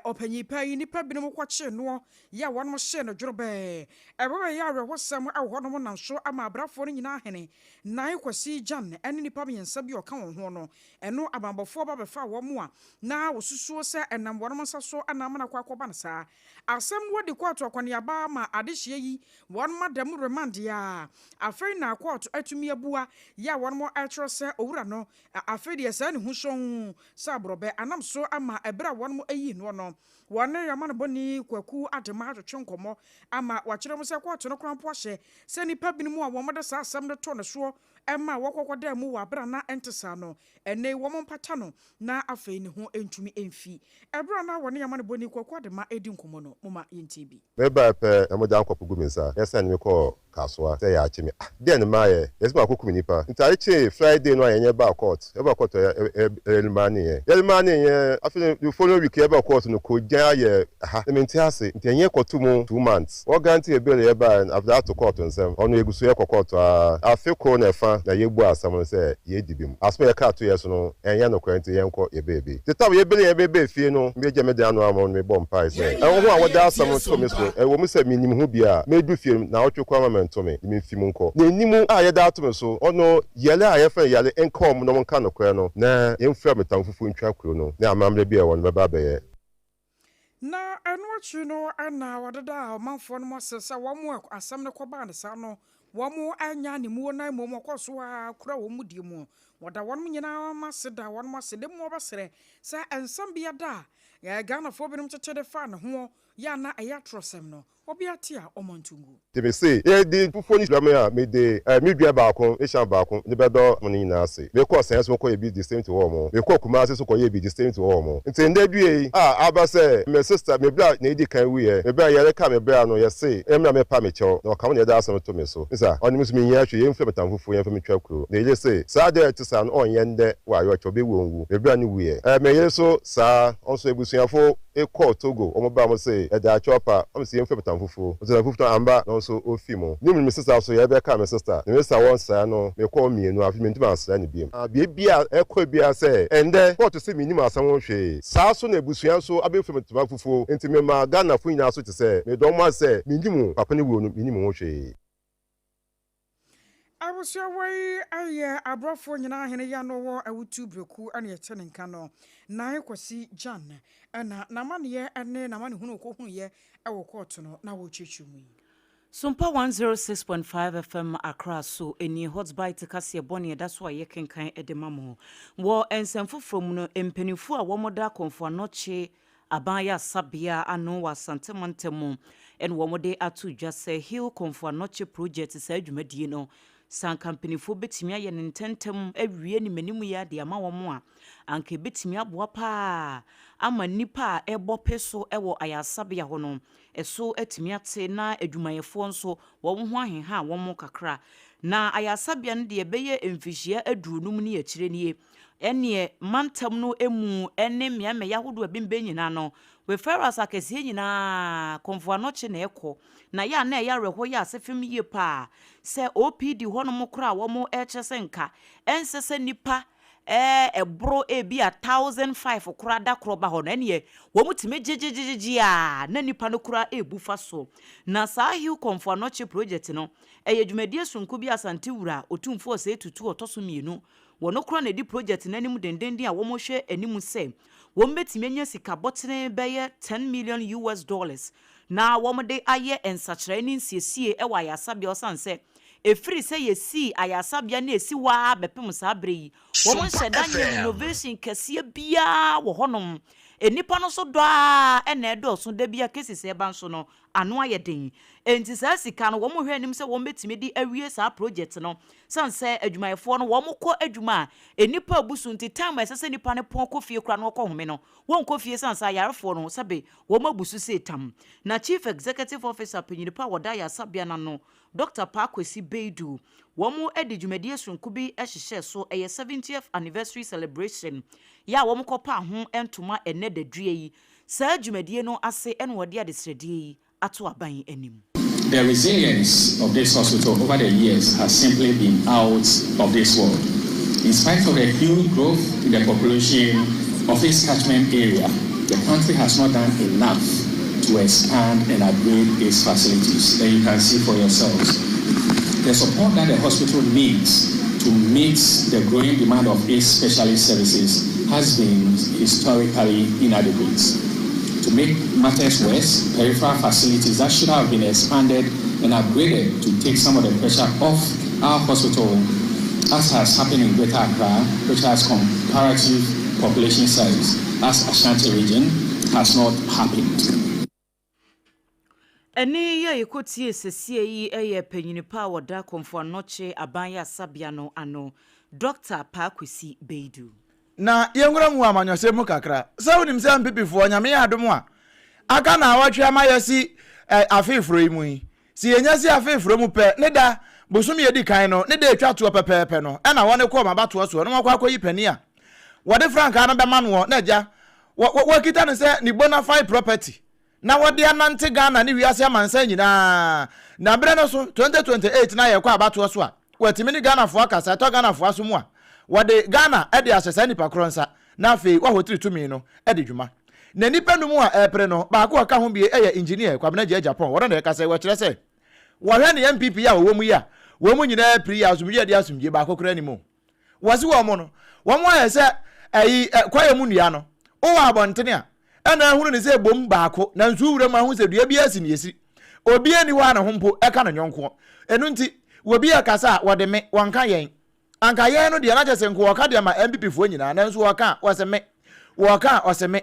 ɔpanyin pa yi, nnipa binom kɔkyee noɔ yɛ a wɔnom hyee no dworobɛɛ. Ɛbɛbɛyɛ awerɛhosɛm wɔ hɔnom nam so ama abrafoɔ no nyinaa hene, Nai Kwasi Gyan ne nnipa mmiɛnsa bi a ɔka wɔn ho no, ɛno abanbɔfoɔ ba bɛfaa wɔn a na wɔsusuo sɛ ɛnam wɔnom nsa so na ama no akɔ akɔba no saa. Asɛm no adi kɔɔto akɔneaba ma adehyeɛ yi wɔnom ada mu remand a afei na kɔɔto atumi abua yɛ a wɔnom rekyerɛ sɛ owura no afei deɛ saa ne ho sɔnn sɛ aborɔbɛ anam so ama ɛberɛ a wɔnom yii noɔ no wɔne amanobɔni Kwaku Adema atwetwe nkɔmmɔ ama wakyerɛ mu sɛ kɔɔto no koraa mpo ahyɛ sɛ nnipa binom a wɔde saa asɛm no too ne soɔ ma wɔkɔkɔdaa mu wɔ aberɛ a na ɛnte saa no ɛnnɛ yi wɔn mpata no na afei ne ho ntumi mfi. Ɛberɛ a na wɔne amanobɔni Kwaku Adema redi nkɔmmɔ no momma yɛntie bi. Mebae pɛ na mogya nkɔpo gu me nsa na ɛsane me kɔɔ Kasoa sɛ yɛakye me. Ah deɛn na mayɛ? Yɛse makɔkum nnipa. Nti ade kyee Friday no a yɛnyɛ baa court. Yɛbaa court a yɛremane yɛn. Yɛremane yɛn afei no the following week yɛbaa court no kogyan ayɛ ha na mente ase. Nti yɛnyɛ kɔto mu 2 months. Wɔ grante yɛ bail yɛbae no after that ato court nsɛm. Ɔno yɛgu so yɛkɔ court aa. Afe koro na ɛfa na yɛbua asɛm no sɛ yɛdi bem. Asɛm a yɛka to yɛ so no ɛnyɛ nokorɛ nti yɛnkɔ yɛ baabi. Nti tam yɛbele yɛn bɛbɛɛ fie no megya me dan ano ama no mebɔ mpae sɛ ɛho a wɔde asɛm no to me so ɛwɔ mu sɛ mennim ho bi a medu fie no naawɔtwe koraa ma mɛnto me de memfi mu nkɔ. Na ɛnim a yɛde ato me so ɔno yɛle a yɛfrɛ no yale nka wɔn na wɔnka nokorɛ no na yɛmfira me tam fufuo ntwa kuro no ne amammerɛ bi a ɛwɔ no bɛba abɛyɛ. Na ɛno akyi no na wɔdedaa ɔmanfoɔ no ase sɛ wɔn a asɛm no kɔbaa no saa no, wɔannya animuo na mmom wɔkɔɔ so ara kura wɔn mudie mu. Wɔda wɔn nyinaa ase da wɔn ase da mu wɔbɛsrɛ sɛ nsɛm bi ada a Ghanafoɔ binom tete de faa ne ho yɛ a na ɛyɛ atorɔsɛm no, obiara te a ɔmmɔ nto ngu. Nti mese, yɛde fufuo no hyira me a, mede eh, me dua baako, me hyɛn baako, de bɛdɔ mo no nyinaa ase. Mekɔɔ Sɛn so kɔyɛɛ bi the same to wɔn. Mekɔɔ Kumasi so kɔyɛɛ bi the same to wɔn. Nti ndɛ dua yi a aba sɛ me sister, me bra na edi kan wuiɛ, me bra yɛreka me bra no, yɛse ɛmmra mɛpa me kyɛw, na ɔka ho na yɛde asɛm to me so. Nsa, ɔno me nso menhia hwee, yɛmfira me tam fufuo, yɛmfa me twa kuro. Ne yere se, saa adeɛ a ɛte saa no ɔnyɛ ndɛ, wayɛ ɔkyɛ, ɔbɛwu ɔnwu. Me bra no wuiɛ. Eh, me yere so saa, ɔnso abusuafo kɔɔ Togo, wɔn baa mo se ɛda pa, wɔn se yɛmfira me tam fufuo. Ɔte tam fufuo no amba na ɔnso ofi mu. Ne mu no me sister so yɛbɛ kaa me sister ne me sister wɔ nsra no me kɔɔ mmienu afei mentumi ansra no biom. Baabi a ɛkɔ biara sɛ ɛndɛ kɔɔto se mennim asɛm ho hwee. Saa so na abusua nso abɛfira me ntoma fufuo nti mema Ghanafo nyinaa so te sɛ medɔ wɔn ase sɛ mennim papa no wuo no mennim ho hwee. Abusua wei yɛ aborɔfoɔ nyinaa hene yɛ no wɔ Awutu Breku ne ɛte ne nka no. Nai Kwasi Gyan na n'amaneɛ ne n'amanehunu ɔkɔhunuiɛ wɔ kɔɔto no na wɔrekyerɛkyerɛ mu yi. Sompa 106.5 FM Accra so nie Hot Bite kaseɛ bɔne ɛda so a yɛkenkan de ma mo. Wɔ nsɛm foforɔ mu no, mpanimfoɔ a wɔda Komfo Anokye Aban Ayaresabea ano wɔ Asante mantam mu na wɔde ato dwa sɛ Heal Komfo Anokye Project saa dwumadie no, sɛ anka mpanimfoɔ bɛtumi ayɛ no ntɛntɛm awie ne m'anim yi ara de ama wɔn a, anka ɛbɛtumi aboa pa ara ama nnipa a ɛrebɔ pe so wɔ ayaresabea hɔ no so atumi ate na adwumayɛfoɔ nso wɔn ho aheha wɔn kakra. Na ayaresabea no deɛ ɛbɛyɛ mfihyia aduonum ne akyire nie. Ɛneɛ mantam no mu ne mmeammɛeɛ ahodoɔ a ɛbembɛn nyinaa no, referrals akɛseɛ nyinaa Komfo Anokye na ɛkɔ. Na yɛ a na ɛyɛ awerɛhoɔ yɛ asefem yie pa ara sɛ OPD hɔnom koraa a wɔrekyerɛ sɛ nka ɛnsɛ sɛ nnipa ɛboro ebia 1005 koraa da korɔ ba hɔ no, ɛneɛ wɔtumi gyegyegyegye a na nnipa no koraa rebu fa so. Na saa Hill Komfo Anokye project no, Ɛyɛ dwumadie sononko bi a Asante Wura Otumfoɔ Osei Tutu ɔtɔ so mmienu wɔ no korɔ na ɛdi project no anim dendenden a wɔrehwɛ anim sɛ wɔbɛtumi anya sika bɔtene bɛyɛ 10 million US dollars na wɔde ayɛ nsakyeraɛ ne nsiesie wɔ ayaresabea ɔsane sɛ ɛfiri sɛ yɛsii ayaresabea no a ɛsi hɔ ara bɛpem saa berɛ yi wɔn Sompa nhyɛ da nyɛɛ FM. renovation kɛseɛ biara wɔ hɔnom. Nnipa no nso dɔ ara na ɛdɔɔso da biara cases a ɛba nso no ano ayɛ den. Enti saa sika no wɔn hwɛ anim sɛ wɔn bɛtumi de awie saa project no. Sane sɛ adwumayɛfoɔ no wɔn kɔ adwuma a nnipa abu so nti time a ɛsɛ sɛ nnipa no pɔn kɔ fie koraa na wɔkɔ home no wɔnkɔ fie sane sɛ ayarefoɔ no sɛbe wɔn abu so sei tam. Na Chief Executive Officer panyini pa a wɔda ayaresabea no ano Doctor Paa Kwesi Beidu wɔn de dwumadie sononko bi hyehyɛɛ so ɛyɛ 70th Anniversary Celebration yɛ a wɔn kɔ paa ho ntoma ɛnnɛ dadua yi Saa dwumadie no ase na wɔde adesrɛdeɛ yi ato aban anim. The resilience of this hospital over the years has simply been out of this world. In spite of the huge growth in the population of its catchment area, the country has not done enough to expand and upgrade its facilities. And you can see for yourselves. The support that the hospital needs to meet the growing demand of its specialist services has been historically inadequate. To make matters worse, peripheral facilities that should have been expanded and upgraded to take some of the pressure off our hospital, as has happened in Greater Accra, which has comparative population size as Ashanti region, has not happened. Ɛnne yi a yɛkɔtiee sesie yi yɛ panyini pa a wɔda Komfo Anokye Aban Yasabea no ano, Dɔkta Paa Kwesi Beidu. Na yɛnwura mu wɔ amanyɔsɛm mu kakra. Sɛ wonim sɛ MPP foɔ, Nyame yɛ adom a, aka naawɔtwe ama yɛasi afe forɔ yi mu yi. Sɛ yɛnya si afe forɔ mu pɛ, ne da, bosome a ɛdi kan no, ne da a ɛtwa toɔ pɛpɛɛpɛ no, ɛna wɔne kɔɔ m'abatoɔ soɔ na wɔakɔ akɔyi panin a wɔde frankaa no bɛma noɔ na agya, wɔ, wɔ, wɔakita no sɛ ne bona fide property. na wɔde anante Ghana ne wiase amansan nyinaa, na berɛ no so, 2028 na yɛrekɔ abatoɔ so a, wɔatumi ne Ghanafoɔ akasa, ɛtɔ Ghanafoɔ aso mu a, wɔde Ghana de ahyɛ saa nipa korɔ nsa, na afei wɔahotiri tumi no de dwuma. Na nnipa num a ɛrepere no, baako a ɔka ho bie yɛ Engineer Kwabena Gyai Agyapong, ɔno na ɛkasa yi, wɔkyerɛ sɛ, wɔhwɛ ne NPP a wɔwɔ mu yi a, wɔn mu nyinaa piri yi a, asomdwie a ɛde asomdwie baako koraa nni mu. Wɔse wɔn no, wɔn ayɛ sɛ ɛyi ɛ kwaeɛ mu nnua no. Wowɔ abɔntene a, ɛna ahunu ne sɛ ɛbom baako, nanso wo wuram ahu sɛ dua biara si nea esi. Obiara nni hɔ a ne ho mpo ɛka ne yɔnkoɔ. Ɛno nti, obi rekasa a, wɔde me, wɔnka yɛn. Anka yɛn no deɛ, na kyerɛ sɛ nka wɔka de ama NPP foɔ nyinaa, nanso wɔka a, wɔse me. Wɔka a, ɔse me.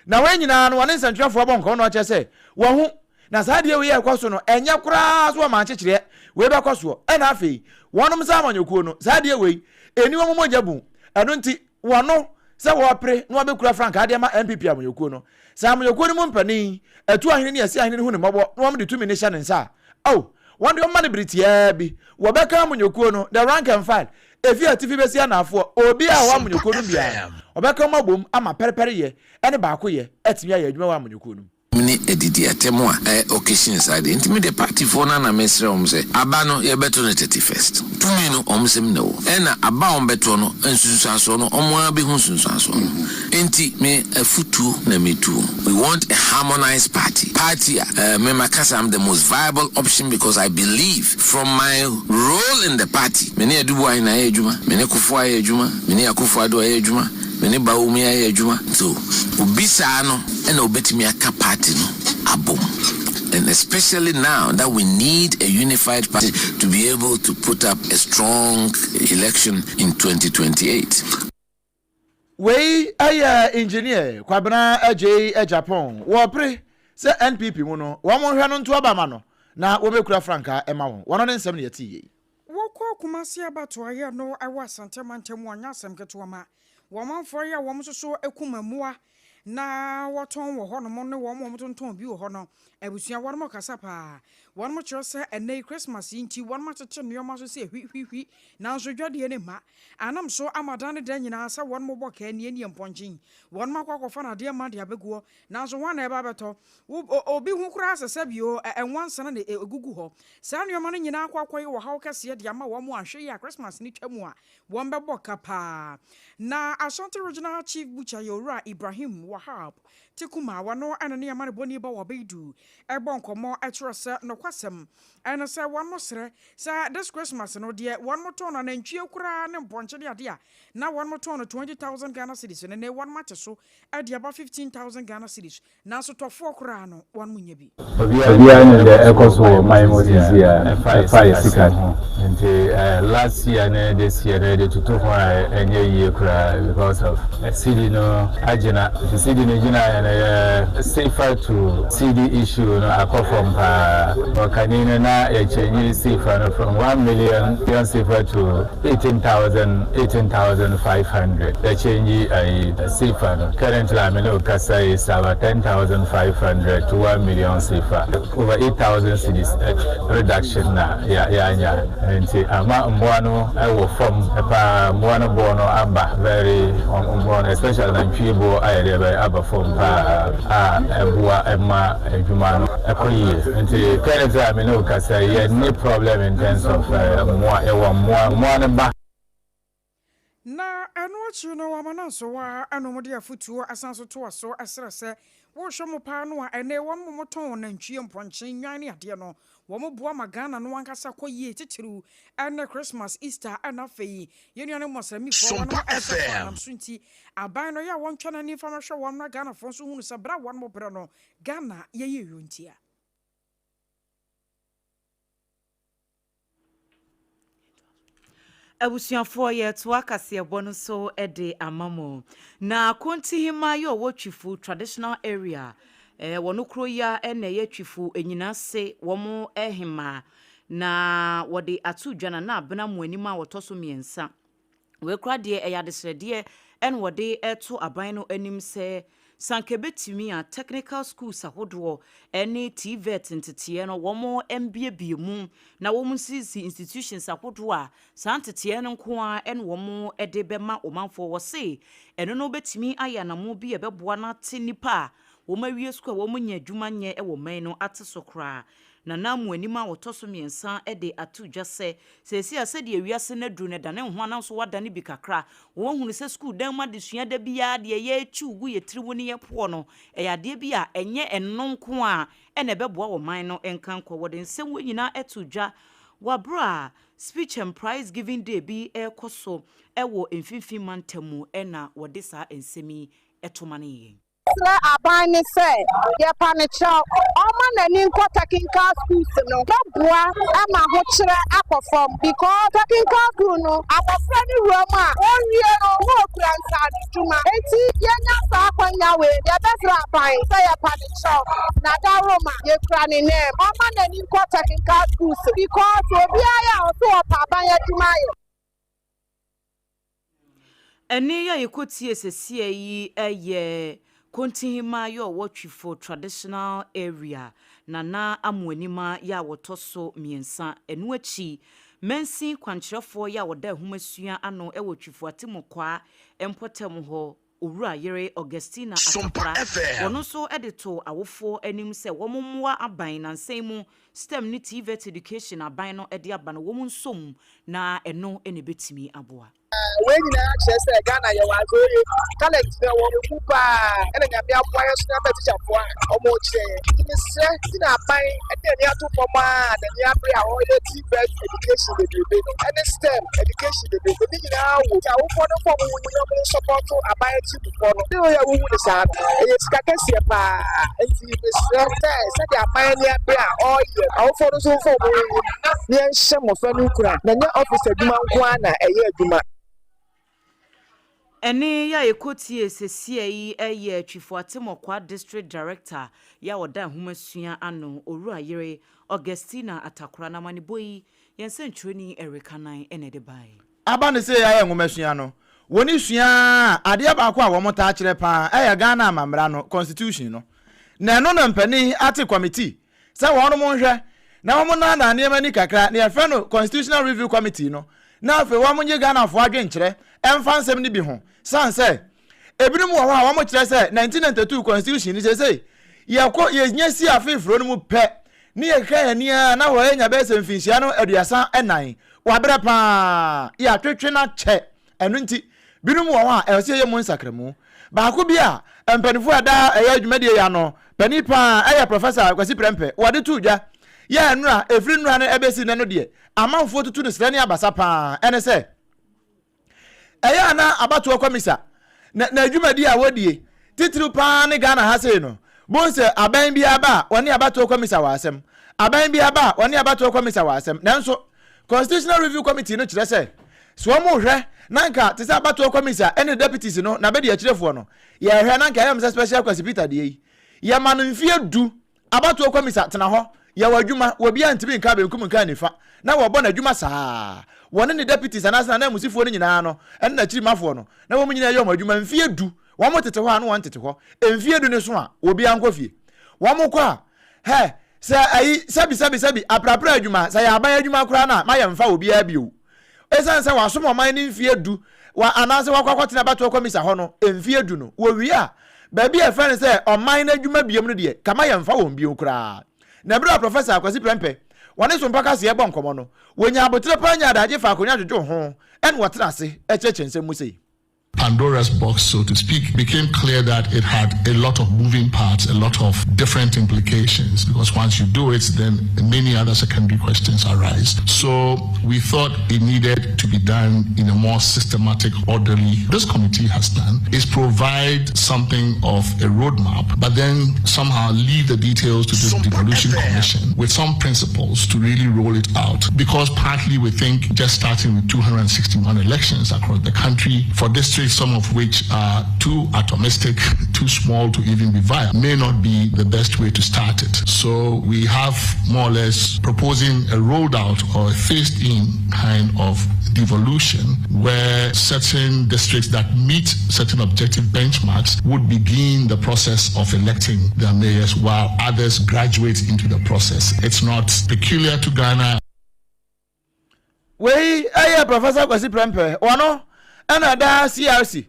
Na wei nyinaa no, wɔne nsɛntwerɛfoɔ bɔ nkɔmmɔ na wɔkyerɛ sɛ wɔahu Na saa adeɛ wei a ɛkɔ so no, ɛnyɛ koraa so wɔn ankyekyereɛ wei bɛkɔ soɔ. Ɛna afei, wɔnom saa amanyɔkuo no, saa adeɛ wei, ɛnni wɔn mogya bu. Ɛno nti, wɔno sɛ wɔrepere na wɔabɛkura frankaa de ama NPP amanyɔkuo no. Sɛ amanyɔkuo no mu mpanin, atu ahene ne asi ahene no hu no mmɔbɔ na wɔde tumi no hyɛ ne nsa a, ao, wɔn deɛ wɔmma no bere tiaa bi. Wɔbɛka amanyɔkuo no, the rank and file, ɛfiri atifi bɛsi anaafoɔ, obiara a ɔwɔ amanyɔkuo no mu biara no, wɔbɛka wɔn abom ama pɛrepɛreyɛ ne baakoyɛ atumi ayɛ adwuma wɔ amanyɔkuo no mu. Ne adidi atɛm a ɛ occasion saa deɛ nti me deɛ party foɔ no ara na me srɛ wɔn sɛ aba no yɛ bɛto no 31st tumi no wɔn nsam na ɛwɔ ɛna aba a wɔn bɛtoɔ no nsunsuansoɔ no wɔn ara bɛhu nsunsuansoɔ no nti me afutuo na me tu wɔn we want a harmonized party party a eh, me maka sɛ I'm the most viable option because I believe from my role in the party me ne Adu Boahen ayɛ adwuma me ne Kufuor ayɛ adwuma me ne Akufo Addo ayɛ adwuma Me ne Bawumia yɛ adwuma. So obi saa no na obetumi aka party no abom and especially now that we need a unified party to be able to put up a strong election in 2028. Wei yɛ Engineer Kwabena Adjei Agyapong. Wɔpere sɛ NPP mu no wɔn nhwɛ no nto aba ma no na wɔmmɛkura frankaa mma wɔn. Wɔn ne nsɛm na yɛtee yei. Wɔkɔɔ Kumasi abatoɔeɛ no wɔ Asante mantam mu anyɛ asɛm ketewa ma wɔn manfoɔ yi a wɔn nso so kum mmoa. na wɔtɔn wɔ hɔnom ne wɔn a wɔtontɔn bi wɔ hɔ no abusua wɔnom kasa paa. Wɔnom kyerɛ sɛ ɛnnɛ yi Christmas yi nti wɔnom akyekye nnoɔma so sɛ hwi hwi hwi nanso dwadie no mma. Anam so ama da ne da nyinaa sɛ wɔnom bɔ kaa nie nie mpɔnkye. Wɔnom akɔ akɔfa no adeɛ ma de abɛguɔ nanso hwan na ɛba abɛtɔ? Wo obi ho koraa sɛ sɛbi o nwansena na ɛgugu hɔ. Saa nnoɔma no nyinaa akɔ akɔyɛ ɔhaw kɛseɛ de ama wɔn anhwɛ yie a Christmas no twa mu a wɔbɛbɔ ka paa. Na Ashanti Regional Chief Butcher yɛ Owura Ibrahim Wahab Tekuma, wɔno na ne amanebɔni ba wɔ Beidu bɔ nkɔmmɔ kyerɛ sɛ nokwasɛm ne sɛ wɔn srɛ sɛ this Christmas no deɛ wɔn tɔn no anantwie koraa ne mpɔnkye ne adeɛ a na wɔn tɔn no 20,000 Ghana cedis no nnɛ wɔn ate so de aba 15,000 Ghana cedis Nanso tɔfoɔ koraa no, wɔn nyɛ bi. Obiara nim deɛ ɛkɔ so wɔ man mu seesei a ɛfa yɛ sika ho. Nti last year ne this year no yɛde toto ho a ɛnyɛ yie koraa because of cedi no agyina. Nti cedi no gyinaeɛ no yɛ CFA to cedi issue no akɔ fam paa. Wɔ kane no na yɛ change CFA no from 1 million CFA to 18,000, 18,500 yɛ change ayi CFA no. Currently a me ne wo kasa yi it's about 10,500 to 1 million CFA, over 8,000 cedis reduction na yɛanya. Nti ama mmoa no wɔ fam paa, mmoa no boɔ no aba very, mmoa no especially nantwie boɔ ayɛ deɛ bɛn aba fam paa a ɛboa ma adwuma no ɛkɔ yie. Nti currently a me ne wo kasa yi yɛnni problem in terms of mmoa, yɛwɔ mmoa, mmoa no ba. Na ɛno akyiri no wɔama no nsowa ɛna wɔde afotuo asan so toa so srɛ sɛ wohwɛ mo paa no a ɛnɛ wɔn mo tɔn nantwie, mpɔnkye, nnwan ne adeɛ no wɔn boa ma Ghana no ankasa kɔ yie titiriw ɛne Christmas, Easter ɛna afei yɛn nuanom Mɔsɛmifoɔ wɔn Sompa ɛhyɛ so FM. anam so nti aban no yɛ a wɔntwa n'ani mfa mɛhwɛ wɔn na Ghanafoɔ nso hunu sɛ berɛ a wɔn mo brɛ no Ghana yɛyɛ yɔ ntia. Abusuafoɔ yɛretoa kaseɛbɔ no so de ama mo. Na Akontihema yɛ ɔwɔ Twifu traditional area. Eh, wɔn kuro yi ara na ɛyɛ Twifu Enyinase wɔn hemaa. Na wɔde ato dwa na na abena mo anim a wɔtɔ so mmiɛnsa. Wei koraa deɛ ɛyɛ adesrɛdeɛ na wɔde reto aban no anim sɛ, sɛ anka ɛbɛtumi a, technical schools ahodoɔ ne TVET nteteɛ no wɔmmiebie mu na wɔnsisi institutions ahodoɔ a saa nteteɛ no nko ara na wɔde bɛma ɔmanfoɔ. Wɔse ɛno no bɛtumi ayɛ anammɔn bi a ɛbɛboa no ate nnipa a wɔawie sukuu a wɔnnya adwuma nyɛ wɔ man no ate so koraa. Nana Amoanim a ɔtɔ so mmiɛnsa de ato dwa sɛ, seesei a sɛdeɛ wiase no aduru no ɛdane ho anaa nso wɔadane bi kakra. Wɔahunu sɛ sukuu dan mu adesua da biara deɛ yɛrekyiw gu yɛn tiri mu ne yɛn poɔ no, ɛyɛ adeɛ bi a ɛnyɛ ɛno nko ara na ɛbɛboa ɔman no nkankɔ. Wɔde nsɛm wei nyinaa too dwa wɔ berɛ a Speech and Prize Giving Day bi rekɔ so wɔ Mfimfini Mantam mu na wɔde saa nsɛm yi to ma no yɛn. Srɛ aban no sɛ yɛpa no kyɛw ɔmma n'ani nkɔ technical schools no bɛboa ma ahokyerɛ akɔ fam because technical school no abɔfra no wura mu a ɔnwie no na ɔkura nsaano dwuma nti yɛnya saa akwanya wei yɛbɛsrɛ aban sɛ yɛpa no kyɛw na dawuroma yɛkura ne nan mu ɔmma n'ani nkɔ technical schools because obiara yɛ a ɔso ɔpɛ aban adwuma ayɛ. Ɛnne yi a yɛkɔtie seseɛ yi yɛ Kontihemaa yɛ ɔwɔ Twifo Traditional Area, Nana Amoanima yɛ a wɔtɔ so mmiɛnsa. Ɛno akyi, mansin kwankyerɛfoɔ yɛ a wɔda nhomasua ano wɔ Twifo Atemokwaa mpɔtam hɔ, Owura yere Augustina Sompa Atakora, FM. wɔno nso de too awofoɔ anim sɛ wɔn mmoa aban nansa yi mu STEM ne TVET education aban no de aba no wɔn nsɔ mu na ɛno na ɛbɛtumi aboa. Wei nyinaa kyerɛ sɛ Ghana yɛwɔ adze oye, talent no ɛwɔ yɛn mu paa ɛna Nyame aboa yɛn so na ama teacherfoɔ a ɔmo kyerɛ yɛn. Nti mesrɛ nti na aban ɛde n'ani ato fam aa n'ani abere a ɔyɛ TVET education bebrebe no ɛne STEM education bebrebe ne nyinaa wɔ nti awofoɔ no mfa ɔmo ho na ɔmo nsɔpɔto aban akyirifoɔ no. Ne woyɛ wohu no saa no ɛyɛ sika kɛseɛ paa nti mesrɛ sɛ sɛdeɛ aban ani abere a ɔyɛ awofoɔ no nso mfa ɔmo ho ngu na yɛnhyɛ mmɔfra no nkuran na ɛnyɛ office adwuma nko ara na ɛyɛ adwuma. Ɛnne yi a yɛkɔtiee sesia yi yɛ Twifo Atemɔkwa District Director yi a ɔda nhomasua ano, Owura Yere Augustina Atakora. N'amanebɔ yi, yɛn sɛnkyerɛni Eric Anan na ɛde baeɛ. Aba no sɛ yɛayɛ nwomasua no, Wɔn sua ara a, adeɛ baako a wɔn taa kyerɛ pa ara yɛ Ghana amammra no, constitution no. Na ɛno na mpanin ate committee sɛ wɔnom nhwɛ na wɔn nnaadaa nneɛma ani kakra, nea yɛfrɛ no Constitutional Review Committee no, na afei wɔn nye Ghanafoɔ adwenkyerɛ mfa nsɛm no bi ho, sane sɛ ebinom wɔ hɔ a wɔn kyerɛ sɛ 1992 Constitution no seesei yɛkɔ yɛnya si afe foro no mu pɛ ne yɛkeka yɛn ani ara na hɔ yɛnya bɛyɛ sɛ mfinhyia no 34, wabrɛ paa, yɛatwetwe no akyɛ. Ɛno nti, binom wɔ hɔ a, ɛwɔ sɛ yɛyɛ mu nsakramu. Baako bi a mpanimfoɔ a daa ɛyɛ dwumadie yi ano panin pa ara yɛ Professor Kwasi Prempeh. Wɔde too dwa yɛ nnora, ɛfiri nnora no ɛbɛsi nnɛ no deɛ, amanfoɔ tutu no serɛ ne abasa pa ara. Ɛne sɛ, ɛyɛ a na abatoɔ kɔmisa na n'adwumadie a wɔdie, titiriw pa ara ne Ghana ha sei no, bohu sɛ aban biara ba a, wɔne abatoɔ kɔmisa wɔ asɛm. Aban biara ba a, wɔne abatoɔ kɔmisa wɔ asɛm. Nanso, Constitutional Review Committee no kyerɛ sɛ, sɛ wɔrehwɛ na anka te sɛ abatoɔ kɔmisa ne deputies no n'abadiakyirefoɔ no, yɛrehwɛ na anka ɛyɛ sɛ Special Kwasi Peter deɛ yi, yɛma no mfeɛ du, abatoɔ kɔmisa tena hɔ, yɛ w'adwuma, obiara ntumi nka benkum nka nifa, na wɔbɔ n'adwuma saa. Wɔne ne deputies anaasɛ n'ananmusifoɔ no nyinaa no ne n'akyirimafoɔ no, na wɔn nyinaa yɛ wɔn adwuma mfeɛ du. Wɔtete hɔ a na wɔntete hɔ. Mfeɛ du no so a, obiara nkɔ fie. Wɔkɔ a, Hɛ, sɛ ayi, sɛbi, sɛbi, sɛbi, aprapra adwuma, sɛ ɛyɛ aban adwuma koraa no a, ma yɛmfa obiara bio. Esiane sɛ wasom ɔman no mfeɛ du, wa, anaasɛ wakɔ akɔtena abatoɔ kɔmisa hɔ no mfeɛ du no, wɔwie a, baabi a yɛfrɛ no sɛ ɔman no adwuma biom no deɛ, ka ma yɛmfa wɔn bio koraa. Na berɛ a Professor Kwasi Prempeh, wɔne Sompa Kaseɛ rebɔ nkɔmmɔ no, wɔnyaa aboterɛ paa nyaa adagye faa akonnwa dwodwoo ho, ɛna wɔtena ase kyerɛkyerɛ nsɛm mu sei. Pandora's box, so to speak, became clear that it had a lot of moving parts, a lot of different implications, because once you do it, then many other secondary questions arise. So we thought it needed to be done in a more systematic, orderly. This committee has done is provide something of a roadmap, but then somehow leave the details to this devolution commission with some principles to really roll it out. Because partly we think just starting with 261 elections across the country for districts, some of which are too atomistic, too small to even be viable, may not be the best way to start it. So we have more or less proposing a rolled out or a phased in kind of devolution where certain districts that meet certain objective benchmarks would begin the process of electing their mayors while others graduate into the process. It's not peculiar to Ghana. Wei yɛ Professor Kwasi Prempeh, ɔno na ɛda CRC,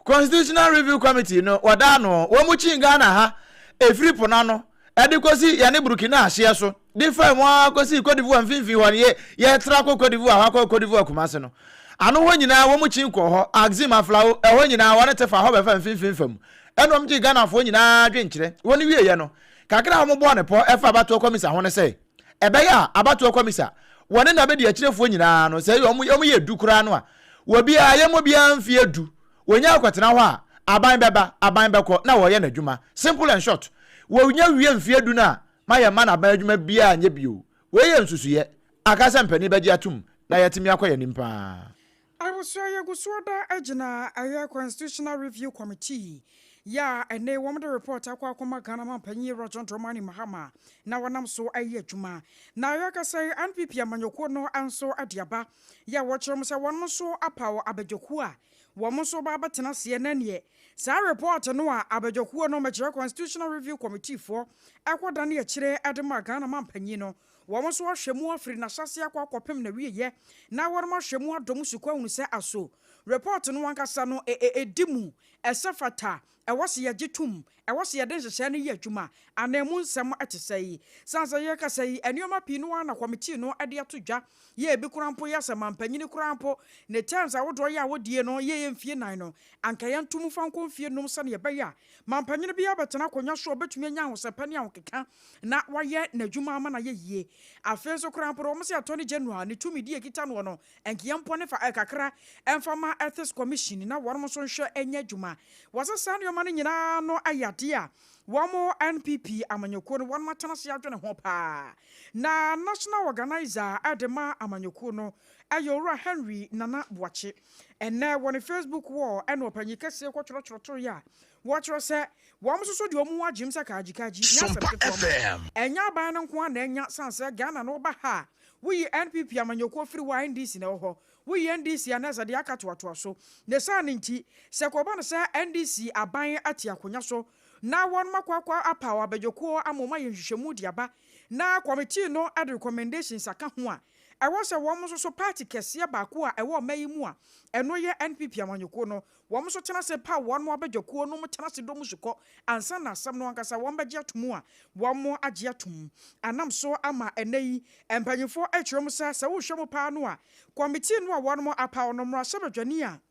Constitutional Review Committee, no wɔda ano. Wɔn mu kyin Ghana ha ɛfiri po no ano ɛde kɔsi yɛne Burkina ahyeɛ so de fa mu ara kɔsi Cote d'Ivoire mfimfini hɔ no yɛ yɛtra kɔ Cote d'Ivoire hɔ akɔ Cote d'Ivoire Kumasi no ano hɔ nyinaa wɔn mu kyin kɔɔ hɔ Axim Aflao ɛhɔ nyinaa wɔne te fa hɔ bɛfa mfimfini fa mu ɛna wɔn gye Ghanafoɔ nyinaa dwenkyerɛ wɔn wieɛ no kakra a wɔn bɔɔ ne pɔ ɛfa abatoɔ kɔmisa ho ne sɛ Ɛbɛyɛ a abatoɔ kɔmisa, wɔne n'abadiakyirefoɔ nyinaa no, sɛ wɔn yɛ du koraa no a, wɔbiara, yɛmmɔ biara mfeɛ du, wɔnya akɔtena hɔ a, aban bɛba, aban bɛkɔ, na wɔreyɛ n'adwuma. Simple and short. Wɔnya wie mfeɛ du no a, ma yɛmma no aban adwuma biara nyɛ bio. Wei yɛ nsusuiɛ. Aka sɛ mpanin bɛgye atom na yɛatumi akɔ yɛn anim pa ara. Abusua yi gu so da gyina ɛyɛ Constitutional Review Committee yi a ɛnɛ wɔn de report akɔ akɔma Ghana manpanyin Yewura John Dramani Mahama na wɔnam so ɛyɛ adwuma. Na yɛkasa yi NPP amanyɔkuo no nso de aba yɛ a wɔkyerɛ mu sɛ wɔn nso apaw abadwakuo a wɔn nso ba abɛtena aseɛ na neɛ saa report no a abadwakuo no mɛkyerɛ Constitutional Review Committee foɔ ɛkɔ dane akyire de ma Ghana manpanyin no Wɔn nso ahwɛ mu afiri n'ahyɛaseɛ akɔ akɔpem n'awieɛ, na wɔnom ahwɛ mu adɔ mu sukuu ahunu sɛ aso report no ankasa no ɛdi mu, ɛsɛ fata, ɛwɔ se yɛgye tom, ɛwɔ se yɛde nhyehyɛɛ no yɛ adwuma, anaa emu nsɛm te sɛi. Sane sɛ yɛrekasa yi, nnoɔma pii no ara na kɔmitii no de ato dwa, yɛ ebi koraa mpo yɛ sɛ mampanyini koraa mpo ne terms ahodoɔ yɛ a wɔdie no yɛyɛ mfie nan no, anka yɛnto mu fa nkɔ mfie num sɛdeɛ ɛbɛyɛ a mampanyini biara bɛtena akonnwa so a ɔbɛtumi anya ahosɛpɛ ne ahokeka na wayɛ n'adwuma ama no ayɛ yie. Afei nso koraa mpo no, wɔn sɛ Attorney General ne tumidi a ɛkita noɔ no, nka yɛmpɔ ne fa kakra mfa ma Ethics Commission na wɔn nso nhwɛ nyɛ adwuma. Wɔsɛ saa nneɛma no nyinaa no yɛ adeɛ a wɔn NPP amanyɔkuo no wɔn atena ase adwene ho paa. Na National Organiser de ma amanyɔkuo no yɛ Owura Henry Nana Boakye. Ɛnnɛ wɔ ne Facebook wall ɛna ɔpanyin kɛseɛ kɔtwerɛtwerɛ toeɛ a. Wɔkyerɛ sɛ wɔn nso so deɛ wɔn ho agyem sɛ kagyikagyi nyɛ asɛm ketewa ma ɛnyɛ aban no nko ara na anya sane sɛ Ghana no woba ha a woyi NPP amanyɔkuo firi hɔ a NDC na ɛwɔ hɔ, woyi NDC a na ɛsɛ deɛ aka toatoa so. Ne saa no nti sɛ kɔba no sɛ NDC aban ate akonya so na wɔnom akɔ akɔ apaw abadwakuo ama wɔn ayɛ nhwehwɛmu de aba na kɔmitii no de recommendations aka ho a ɛwɔ sɛ wɔn nso so party kɛseɛ baako a ɛwɔ ɔman yi mu a ɛno yɛ NPP amanyɔkuo no Wɔn nso tena ase paw wɔn abadwakuo no tena ase dɔ mu sukɔ ansa na asɛm no ankasa wɔbɛgye atom a wɔagye atom. Anam so ama ɛnnɛ yi mpanyimfoɔ rekyerɛ mu sɛ, sɛ wohwɛ mu paa no a, kɔmitii no a wɔapaw no mmarahyɛbadwani a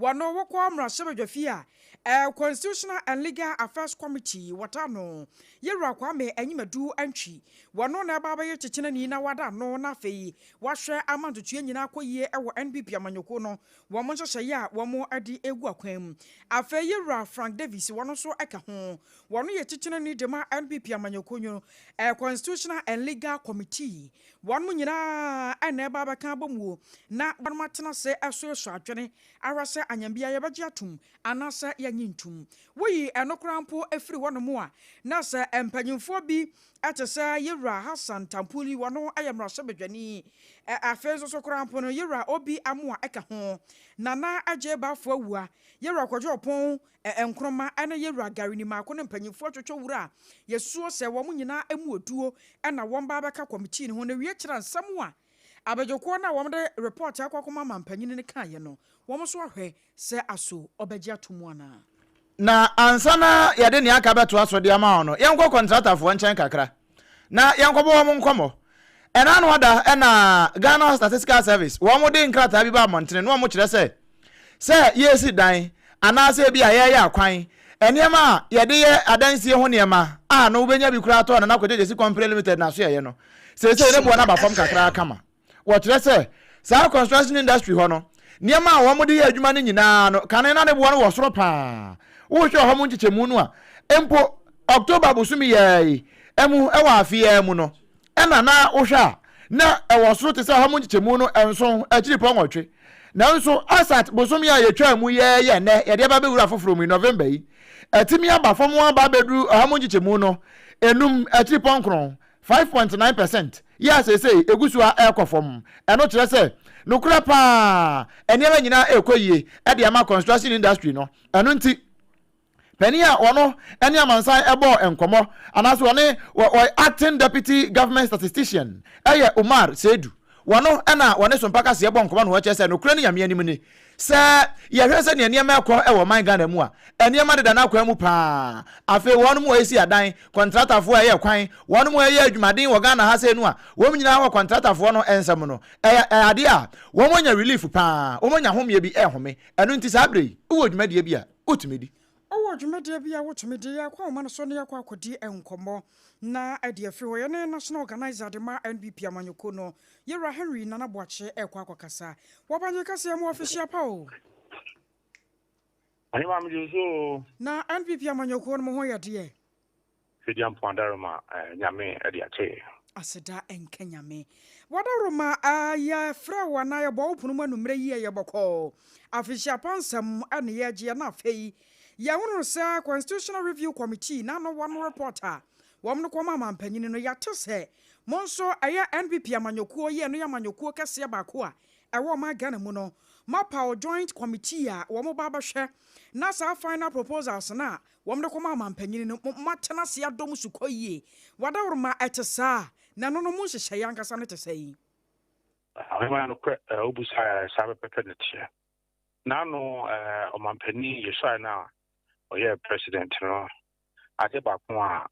wɔno wokɔ mmarahyɛbadwafie a ɛɛ Constitutional and Legal Affairs Committee wɔta no, Yɛwura Kwame Anyimadu Antwi, wɔno na ɛba abɛyɛ kyekyereni na wada ano na afei wahwɛ ama ntotoeɛ nyinaa akɔ yie wɔ NPP amanyɔkuo no wɔn nhyehyɛeɛ a wɔde regu akwan mu. Afei Yewura Frank Davies, wɔn nso ka ho. Wɔn yɛ titenani de ma NPP amanyɔkuo no Constitutional and Legal Committee. Wɔn nyinaa na ɛreba abɛka abɔ mu na wɔatena ase asuasua adwene ahwɛ sɛ anyambia yɛbɛgye atom anaasɛ yɛnnye ntom. Woyi ɛno koraa mpo firi hɔnom a, na sɛ mpanyimfoɔ bi te sɛ Yewura Hassan Tampuli, ɔno yɛ mmarahyɛbadwani, afei nso so koraa mpo no Yewura Obi Amoah ka ho, Nana Adjei Baffour Awuah, Yewura Kwadwo Oppong Nkrumah ne Yewura Gary Nimako ne mpanyimfoɔ twotwo wura a yɛsuo sɛ wɔn nyinaa mu oduo na wɔn ba abɛka kɔmitii no ho na wie kyerɛ nsɛm a abadwokuo no a wɔde report akɔ akɔma mampanyini no kaeɛ no wɔn nso ahwɛ Sɛ aso ɔbɛgye ato mu anaa? Na ansa na yɛde nea aka bɛtoa so de ama wo no, yɛnkɔ kɔntratafoɔ nkyɛn kakra na yɛnkɔbɔ wɔn nkɔmmɔ. Ɛna ano ada na Ghana Statistical Service wɔn de nkrataa bi ba abɔntene na wɔn kyerɛ sɛ sɛ yɛresi dan anaasɛ ebi a yɛreyɛ akwan, nneɛma a yɛde yɛ adansie ho nneɛma a no wobɛnya bi koraa tɔɔ Nana Kwadwo Gyasi Company Limited n'asoɛeɛ no, seesei ne boɔ no aba fam kakra kama. Wɔkyerɛ sɛ saa construction industry hɔ no, nneɛma a wɔde yɛ adwuma no nyinaa no, kane na ne boɔ no wɔ soro paa. Wohwɛ ɔha mu nkyekyɛmu no a, mpo October bosome yi ara yi mu wɔ afe yi ara mu no, ɛna na wohwɛ a, na ɛwɔ soro te sɛ ɔha mu nkyekyɛmu no nson akyiripɔ nwɔtwe. Nanso Asat bosome a yɛtwaa mu yi ara yi a nnɛ yɛde aba abɛwura foforɔ mu yi, November yi, atumi aba fam aba abɛduru ɔha mu nkyekyɛmu no enum akyiripɔ nkron. 5.9 percent, yi a seesei egu so ara rekɔ fam. Ɛno kyerɛ sɛ, nokorɛ paa, nneɛma nyinaa rekɔ yie de ama construction industry no. Ɛno nti, panin a ɔno ne amansan bɔɔ nkɔmmɔ, anaasɛ ɔne ɔyɛ acting deputy government statistician yɛ Umar Seidu. Wɔno na wɔne Sompa Kaseɛ bɔ nkɔmmɔ na wɔkyerɛ sɛ nokorɛ ne Nyame anim ni, sɛ yɛhwɛ sɛdeɛ nneɛma ɛkɔ wɔ ɔman Ghana mu a, nneɛma deda n'akwan mu paa. Afei wɔnom a ɛsi adan, kɔntratafoɔ a ɛyɛ kwan, wɔnom a ɛyɛ adwumaden wɔ Ghana ha sei no a, wɔn nyinaa wɔ kɔntratafoɔ no nsam no, ɛyɛ adeɛ a wɔn anya relief paa, wɔn anya homeɛ bi ɛrehome. Ɛno nti saa berɛ yi, wowɔ dwumadie bi a wotumi di. Wowɔ dwumadie bi a wotumi di, yɛkɔ ahoma no so na yɛkɔ akɔdi nkɔmmɔ. Na ɛde afiri hɔ, yɛne National Organiser de ma NPP amanyɔkuo no, Yɛwura Henry Nana Boakye rekɔ akɔkasa. Wɔ Banye kaseɛ mu ɔfehyia pa o. Ɔhema megye so o. Na NPP amanyɔkuo no mo ho yɛ deɛ? Fediampɔn Adaroma eh, Nyame de akyɛ yɛn. Aseda nka Nyame. W'adaworoma ah, yɛfrɛ wo anaa yɛbɔ wo pono mu anummerɛ yi ɛyɛ bɔkɔɔ. Afehyia pa nsɛm ne yɛregyeɛ na afei yɛhunu sɛ Constitutional Review Committee n'ano wɔn report a wɔn de kɔma amampanyini no yɛate sɛ mo nso ɛyɛ NPP amanyɔkuo yi ɛno yɛ amanyɔkuo kɛseɛ baako a ɛwɔ ɔman Ghana mu no moapaw joint committee a wɔn ba abɛhwɛ na saa final proposals no a wɔn de kɔma amampanyini no mo moatena ase adɔ mu sukɔ yie. W'adaworoma ɛte saa na ɛno no mo nhyehyɛeɛ ankasa no te sɛn? Ɔhemmaa nokorɛ wobisaeɛ saa pɛpɛpɛ na ɛteɛ. N'ano ɔmampanin yɛsuae no a ɔyɛɛ president no ade baako a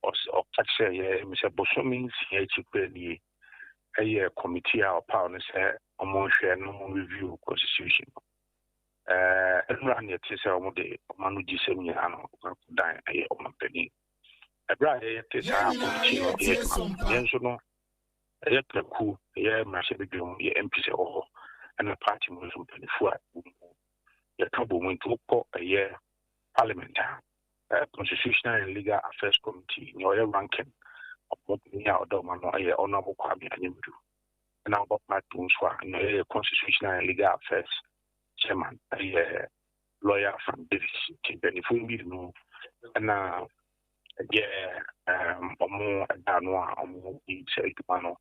ɔka kyerɛɛ yɛ ɛmi sɛ bosome nsia akyi koraa nie ɛyɛ committee a ɔpaw no sɛ ɔmo nhwɛ na ɔmo review constitution no. Ɛnura ne ɛte sɛ ɔmo de ɔmo ano gye sɛm nyinaa no dan ɛyɛ ɔmampanin. Ɛberɛ a yɛte saa committee no yɛ adwuma no, yɛn nso no ɛyɛ prɛko, ɛyɛ mmarahyɛbadwam, yɛ MPs ɛwɔ hɔ, ɛna party mu nso mpanyinfoɔ a ɛwɔ mu yɛka bɔ mu nti wokɔ ɛyɛ parliament a Constitutional and Legal Affairs Committee nea ɔyɛ ranking ɔmo panyin a ɔda ɔmo ano ɛyɛ Honourable Kwame Anyimadu, ɛna ɔba party mu nso a nea ɔyɛ Constitutional and Legal Affairs chairman ɛyɛ. Lawyer Frank Davis. Nti mpanyinfoɔ mmienu na ɛyɛ wɔn da ano a wɔdi saa adwuma no.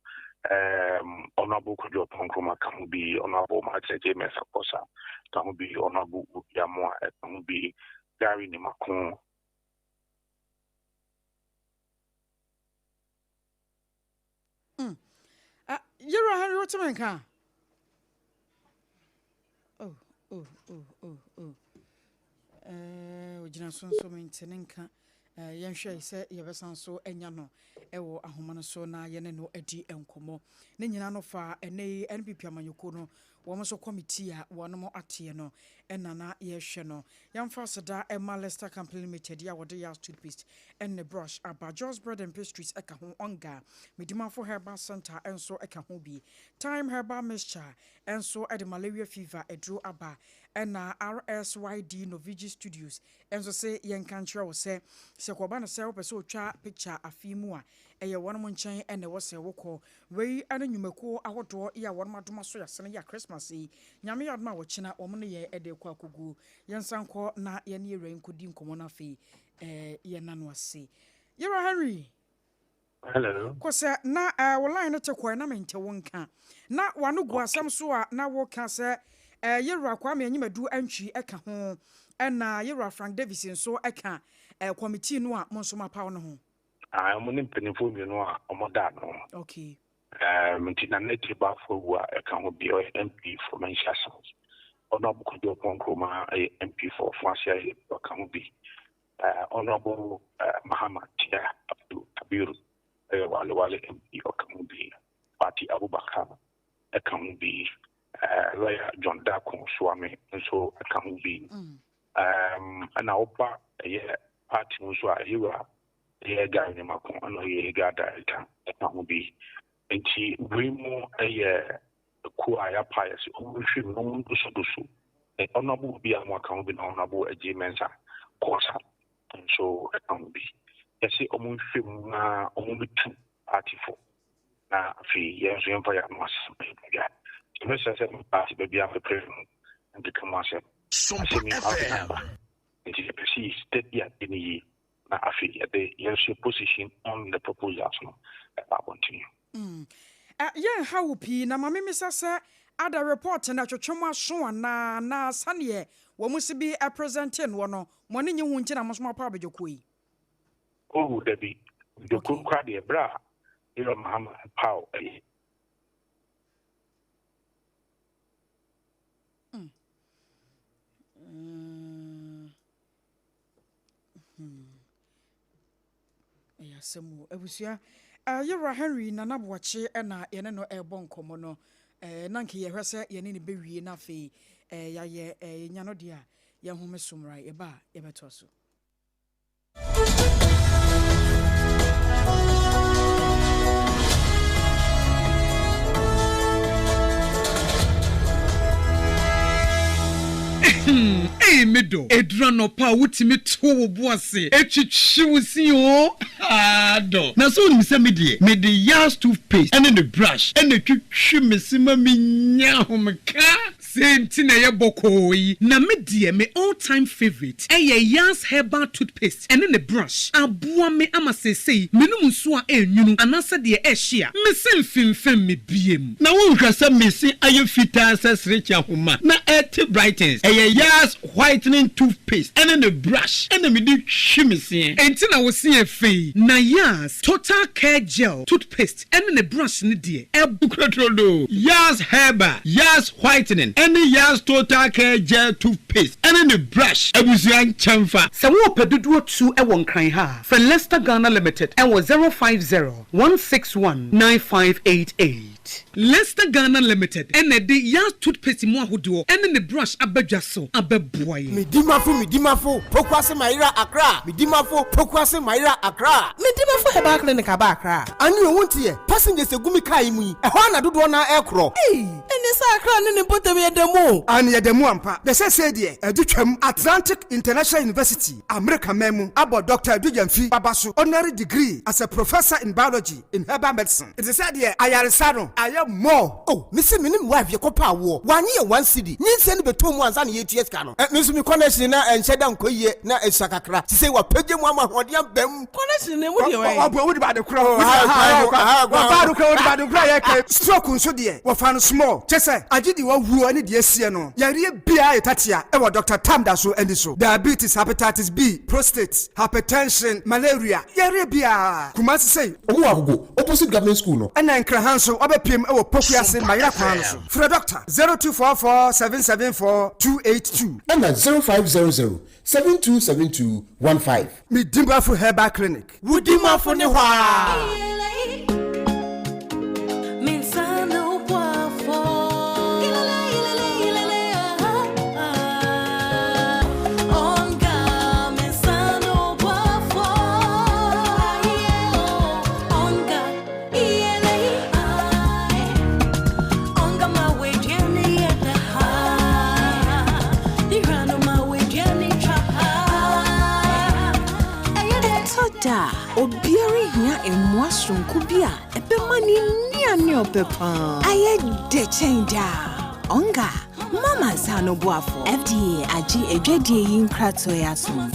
Honourable Kojo Oppong Nkrumah ka ho bi, Honourable Martin J. Mensah Korsah ka ho bi, Honourable Obi Amoah ka ho bi, Gary Nimako. Mm. Uh, Yɛwura Henry wotumi nka? Oh, oh, oh, oh, oh. Eh, ogyina so nso mente ne nka. Eh, yɛnhwɛ sɛ yɛbɛsan so anya no ɛwɔ ahoma no so na yɛne no adi nkɔmmɔ. Ne nyinaa no fa ɛnɛ yi NPP amanyɔkuo no wɔn nso kɔmitii a wɔn ateɛ no ɛna na yɛhwɛ no. Yɛmfa aseda ɛma Lester Company Limited a wɔde Yas toothpaste ɛne brush aba. Jos Bread and Pastries ɛka ho, Onga, Medimafo Herbal Center nso ɛka ho bi. Thyme Herbal Mixture nso de malaria fever aduro aba. Ɛna RSYD Novigi Studios nso se yɛnka nkyerɛ wo sɛ, sɛ kɔba no sɛ wopɛ sɛ otwa picture afe yi mu a, ɛyɛ wɔnom nkyɛn na ɛwɔ sɛ wokɔ. Wei ne nnwumakuo ahodoɔ yi a wɔnom adom aso yɛasene yi a Christmas yi, Nyame yɛ adom a ɔkyena wɔn ne yɛn de rekɔ akɔguo. Yɛnsan nkɔ na yɛne yɛn wura yi nkɔdi nkɔmmɔ no afei yɛnna no ase. Yɛwura Henry! Hello. Kosɛ na eh, wo line no te kɔɛ na mente wo nka. Na w'ano gu asɛm so a na woka sɛ eh, Yewura Kwame Anyimadu Antwi ka ho, ɛna Yewura Frank Davis nso ka eh, committee no a mo nso moapaw no ho. Ah, wɔn ne mpanimfoɔ mmienu a wɔda ano. Okay. Um, nti Nana Adjei Baffour awu a ɛka ho bi, ɔyɛ MP for Manhyia South. Honourable Kojo Oppong Nkrumah yɛ MP for Ofoase Ayɛ, ɔka ho bi. Honourable Mahama Tia Abdul Kabiru yɛ Wale Wale MP, ɔka ho bi. Fati Abubakar ka ho bi. Lawyer John Darko Suame nso ka ho bi. Ɛna woba ɛyɛ party mu nso a, Yewura ɛyɛ Gary Nyamako ɛna ɔyɛ legal director ɛka ho bi. Nti wei mu ɛyɛ kuo a yɛapa yɛ sɛ ɔmo nhwɛ mu na ɔmo ndosodoso. Honourable obi a mo aka ho bi na Honourable Adjei Mensah Korsah nso ɛka ho bi. Yɛse ɔmo nhwɛ mu na ɔmo bɛtu party fo na afei yɛn nso yɛmfa yɛn ano asɛm ɛbɔ dwa. Nti mɛsrɛ sɛ mo party baabi a mepere ho nkeka mu asɛm. Asɛm yi afe na aba nti yɛpɛ sɛ yɛ steady ade no yie na afei yɛde yɛn nso yɛ position on the proposals no ɛba abɔnten. Mm. Ɛ, yɛnha wo pii, na ma memmisa sɛ, ada report no ɛtwetwe mo aso anaa, anaa sɛdeɛ wɔn si bi presente noɔ no, mo ani nnye ho nti na mo nso moapaw abadwakuo yi? Oh, dabi. Abadwakuo Okay. koraa deɛ, berɛ a Aaron Mahama paw ɛyɛ. Mm. Mm. Hmm. Ɛyɛ asɛm o. Abusua, eh, Yewura Henry Nana Boakye na yɛne no ɛrebɔ nkɔmmɔ no. Eh, na nka yɛhwɛ sɛ yɛne no bɛwie na afei eh, yɛayɛ eh, yɛnya no deɛ a yɛnhome so mmra. Yɛba a yɛbɛtoa so. Ei me dɔ, ɛduru anɔpa a wotumi to wo bo ase twitwi wo se oo, haa dɔ. Na sɛ wonim sɛ me deɛ, mede Yars toothpaste ne ne brush na ɛtwitwi me se ma menya ahomeka. Sei nti na ɛyɛ bɔkɔɔ yi. Na me deɛ me all time favourite ɛyɛ Yars herbal toothpaste ɛne ne brush. Aboa me ama seesei menom nsuo a ɛnwunu anaasɛ deɛ ɛhye a, me se mfemfem me biem. Na wonhwɛ sɛ me se ayɛ fitaa sɛ serekye ahoma na ɛte brightens. Ɛyɛ Yars whitening toothpaste ɛne ne brush ɛna mede twi me seɛ. Enti na wo se yɛ fɛ yi. Na Yars total care gel toothpaste ɛne ne brush no deɛ ɛb. Kurotorodoo, Yars Herbal, Yars Whitening ɛne Yars Total Care Gel Toothpaste ɛne ne brush abusua nkyɛnfa. Sɛ worepɛ dodoɔ tu wɔ Nkran ha a, frɛ Lester Ghana Limited wɔ 050 161 9588. Lester Ghana Limited na ɛde Yars Toothpaste mu ahodoɔ ne ne brush aba dwa so abɛboa yɛn. Medimafo Medimafo Pokuase Mayera Accra Medimafo Pokuase Mayera Accra. Medimafo Herbal Clinic aba Accra. Ane o wonte yɛ, passengers egu me car yi mu yi, ɛhɔ ara na dodoɔ no ara ɛrekorɔ. Ei! Ɛne sɛ Accra ne ne mpɔtam yɛ da mu o. Aane yɛda mu ampa. Na seesei deɛ adu twam. Atlantic International University, Amerika man mu, abɔ Dɔkta Adu Gyamfi Baba so honorary degree as a Professor in Biology in Herbal Medicine. Ɛte sɛ deɛ ayaresa no. Ayɛ more. Oh me se me ne me wife yɛkɔ pɛ awoɔ wanye yɛn one cedi nyinsɛn no bɛtɔɔ mu ansa na yɛtua sika no eh me nso me connection na ɛnhyɛ da nkɔ yie na ɛsua kakra sisei wapagya mu ama ahoɔden aba mu. Connection no emu deɛ wɛn. Ɔboa wodi baade korɔ wodi baade korɔ wodi baade korɔ yɛ kɛ. Stroke nso deɛ wɔfa no small kyɛ sɛ agye deɛ wawuo ne deɛ asie no yareɛ biara yɛ tatea ɛwɔ Doctor Tam da so ani so diabetes hepatitis B prostate hypertension malaria yareɛ biara Kumasi sei. Ɔmo wɔ Agogo opposite government school no. Ɛna Nkraha nso wabɛpiem wɔ Pokuase Mayera kwan no so. Frɛ Dɔkta 0244 774 282. Ɛna 0500 7272 15. Me Dimafo Herbal Clinic. Wo Dimafo ne hɔ aa. Ɛtɔ da a, obiara hia mmoa soronko bi a ɛbɛma ne nnuane a ɔpɛ paa ayɛ dɛ kyɛn daa. Onga, mama nsa ano boafo. FDA agye adwadie yi nkratoɔ yi atom.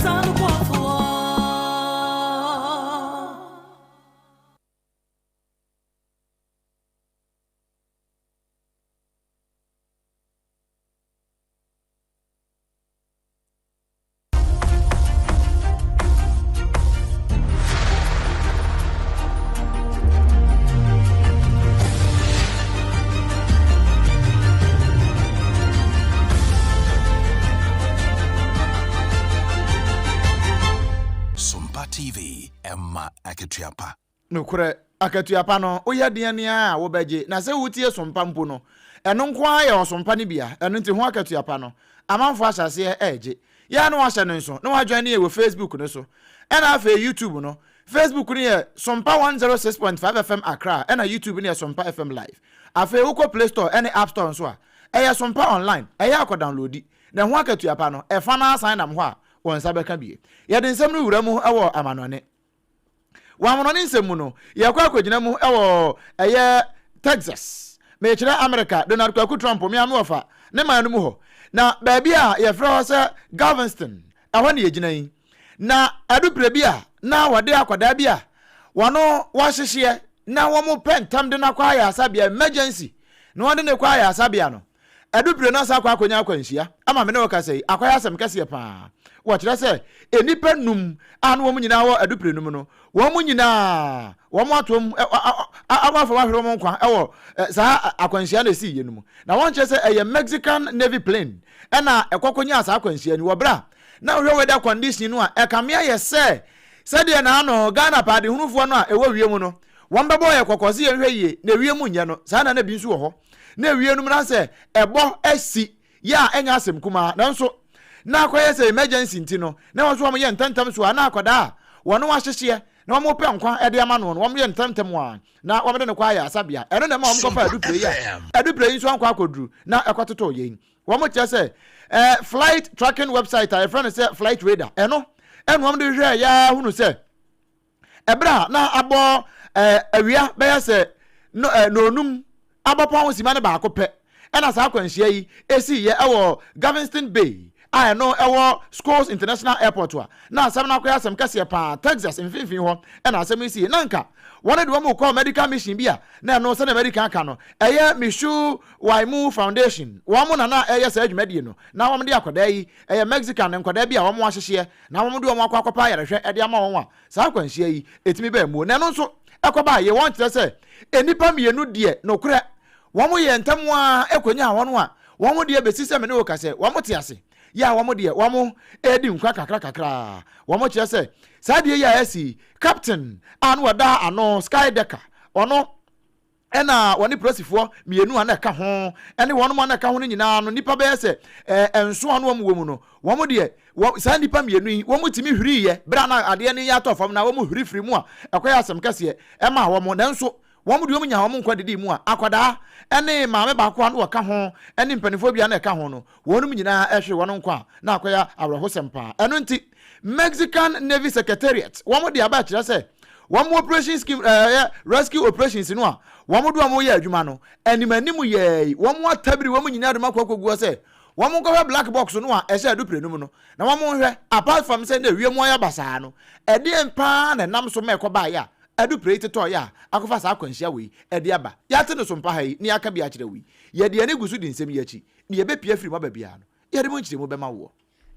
Sompa TV, ɛma akatua pa. Nokorɛ, akatua pa no, woyɛ deɛn ara a wobɛgye, na sɛ wotie som pa mpo no, ɛno nko ara yɛ ɔsom pa no bi a, ɛno nti ho akatua pa no, amanfoɔ ahyɛ aseɛ regye. Yɛ a na wahyɛ no nso, na wajoine yɛn wɔ Facebook no so, ɛna afei YouTube no. Facebook no yɛ Sompa 106.5 FM Accra, ɛna YouTube no yɛ Sompa FM Live. Afei wokɔ Play Store ɛne App Store nso a, ɛyɛ Sompa Online, ɛyɛ a kɔ downloadi, na ɛho akatua pa no, ɛfa no ara san nam hɔ a, wo nsa bɛka bie. Yɛde nsɛm no wura mu wɔ amanɔne. Wɔ amanɔne nsɛm mu no, yɛkɔ akɔgyina mu wɔ ɛyɛ Texas, mekyerɛ Amerika, Donald Kwaku Trump, me ara me wɔfa, ne man no mu hɔ. Na baabi a yɛfrɛ hɔ sɛ Galveston, ɛhɔ na yɛgyina yi. Na ɛdu berɛ bi a na wɔde akwadaa bi a wɔn wɔahyehyeɛ na wɔpɛ ntɛm de no akɔ ayaresabea, emergency, na wɔde no kɔ ayaresabea no, Adubire no asan akɔ akɔnya akwanhyia ama me ne wo kasa yi akɔyɛ asɛm kɛseɛ paa. Wɔkyerɛ sɛ nnipa num a na wɔn nyinaa wɔ adupire no mu no, wɔn nyinaa wɔn atom afa ahwere wɔn nkwa wɔ saa akwanhyia na ɛsii yɛ no mu. Na wɔn kyerɛ sɛ ɛyɛ Mexican Navy plane ɛna ɛkɔ kɔnyaa saa akwanhyia no wɔ berɛ a na wohwɛ weather condition no a ɛkame ayɛ sɛ sɛdeɛ naano Ghana paadehunufoɔ no a ɛwɔ wiem no wɔn bɛbɔ yɛ kɔkɔ sɛ yɛnhwɛ yie na ewiem nyɛ no saa na na bi nso wɔ hɔ. na ewie no mu na sɛ ɛbɔ asi yɛ a ɛnyɛ asɛm kumaa nanso na akɔyɛ sɛ emergency nti no na wɔn nso wɔn yɛ ntɛmntɛm so a na akwadaa a wɔn ahyehyeɛ na wɔn pɛ nkwa de ama no no wɔn yɛ ntɛmntɛm a na wɔn de no kɔ ayɛ asabea ɛno na ɛma wɔn kɔfa adupire yi a adupire yi nso ankɔ akɔduru na ɛkɔtotɔ yɛn wɔn kyerɛ sɛ ɛɛ flight tracking website a yɛfrɛ no sɛ flight radar ɛno ɛna wɔn de hwɛ yɛ ahunu sɛ Ɛberɛ a na abɔ awia bɛyɛ sɛ nnɔnnum abɔpɔn simma no baako pɛ ɛna saa akwanhyia yi esiiɛ ɛwɔ Galveston Bay a ɛno ɛwɔ Scholes International Airport a na asɛm no akɔyɛ asɛm kɛseɛ paa Texas mfimfini hɔ ɛna asɛm yi siiɛ na nka wɔn de wɔn rekɔ medical mission bi a na ɛno sɛdeɛ madi kan aka no ɛyɛ Mishu Waimu Foundation wɔn na na ɛyɛ saa dwumadie no na wɔn de akwadaa yi ɛyɛ Mexican nkwadaa bi a wɔn ahyehyeɛ na wɔde wɔn akɔ akɔpɛ ayarehwɛ de ama wɔn a, saa akwanhyia yi, ɛtumi baa muo. Na ɛno nso, ɛkɔbaa yei, wɔn kyerɛ sɛ, nnipa mmienu deɛ, nokorɛ, wɔn yɛɛ ntɛm ara kɔnyaa wɔn a, wɔn deɛ bɛsi sɛ me ne wo kasa yi, wɔn te ase, yɛ a wɔn deɛ, wɔn redi nkwa kakra kakra. Wɔn kyerɛ sɛ, saa adeɛ yi a asi yi, captain a na ɔda ano, Sky Decker, ɔno, Ɛna wɔne polisifoɔ mmienu a na ɛka ho ne wɔn a na ɛka ho no nyinaa no nnipa bɛyɛ sɛ ɛɛ nson a na wɔn wɔ mu no wɔn deɛ wɔ saa nnipa mmienu yi wɔn tumi hwiriiɛ berɛ a na adeɛ no yɛ atɔ fam na wɔn hwiri firi mu a ɛkɔyɛ asɛm kɛseɛ ɛmaa wɔn nanso wɔn deɛ wɔn nya wɔn nkwa didi mu a akwadaa ne maame baako a na wɔka ho ne mpanimfoɔ bi a na ɛka ho no wɔn nyinaa ɛhwere wɔn nkwa a na akɔyɛ awerɛhosɛm paa ɛno nti Mexican Navy Secretariat wɔn de aba kyerɛ sɛ wɔn operation scheme ɛyɛ rescue operations no a Wɔn de wɔn reyɛ adwuma no, anim anim yɛɛ yi, wɔn atabiri wɔn nyinaa de wɔn akɔ akɔgu hɔ sɛ wɔn nkɔhwɛ black box no a ɛhyɛ adupire no mu no, na wɔn nhwɛ, apart from sɛ na ewiem ayɛ basaa no, ɛdeɛn paa na ɛnam so ma ɛkɔbaeɛ a adupire yi tetɔeɛ a akɔfa saa akwanhyia wei de aba. Yɛate no so mpa ha yi na yɛaka bi akyerɛ wo yi. Yɛde yɛn ani gu so di nsɛm yi akyi, na yɛbɛpue afiri mu aba biara no, yɛde mu nkyerɛmu bɛma woɔ.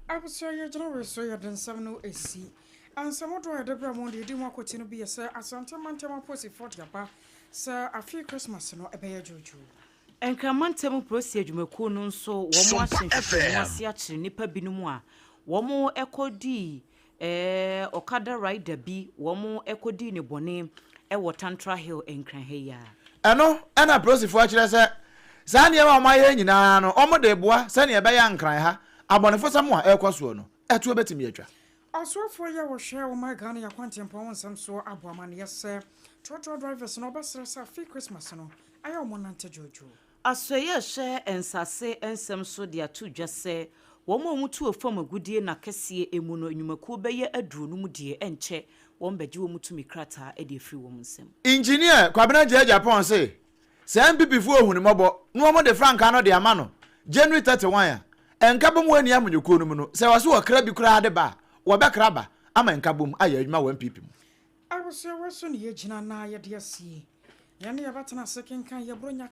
Abusua yi gyina wei so yɛde nsɛm no asi. Nsɛm hodoɔ a yɛde brɛ mo deɛ ɛdi mu akɔti no bi yɛ sɛ Asante mantam apolisifoɔ de aba sɛ afei Christmas no ɛbɛyɛ dwoodwoo. Nkran mantam polisi adwumakuo no nso wɔn ahyɛ nhwehwɛmu ase akyere nnipa binom a wɔn kɔdii Okada rider bi wɔn kɔdii no bɔne wɔ Tantra Hill Nkran ha yi ara. Ɛno na apolisifoɔ akyerɛ sɛ saa nneɛma a wɔayɛ nyinaa no wɔde reboa sɛdeɛ ɛbɛyɛ a Nkran ha abɔnefosɛm a ɛrekɔ soɔ no ɛtoɔ bɛtumi atwa. Ɔsoafoɔ yi a ɔhwɛ ɔman Ghana yɛ akwantempɔn ho nsɛm soɔ abɔ amaneɛ sɛ trɔtrɔ drivers no ɔbɛsrɛ sɛ afei Christmas no ayɛ wɔn nante dwoodwoo. Asoɛeɛ a ɛhwɛ nsase nsɛm so de ato dwa sɛ wɔn a wɔtu fam agudeɛ nna kɛseɛ mu no nnwumakuo bɛyɛ aduonum deɛ ɛnkyɛ wɔn bɛgye wɔn tumi krataa de afiri wɔn nsam. Engineer Kwabena Gyai Agyapong se sɛ NPP foɔ hu no mmɔbɔ na wɔn de frankaa no de ama no January 31 a, nkabom wɔ ani amanyɔkuo no mu no, sɛ wɔse wɔkra bi koraa de ba a, wɔbɛkra aba ama nkabom ayɛ adwuma wɔ NPP mu. Abusua wei so na yɛgyina na yɛde asie. Yɛne yɛbɛtena ase kenkan yɛ Buronya.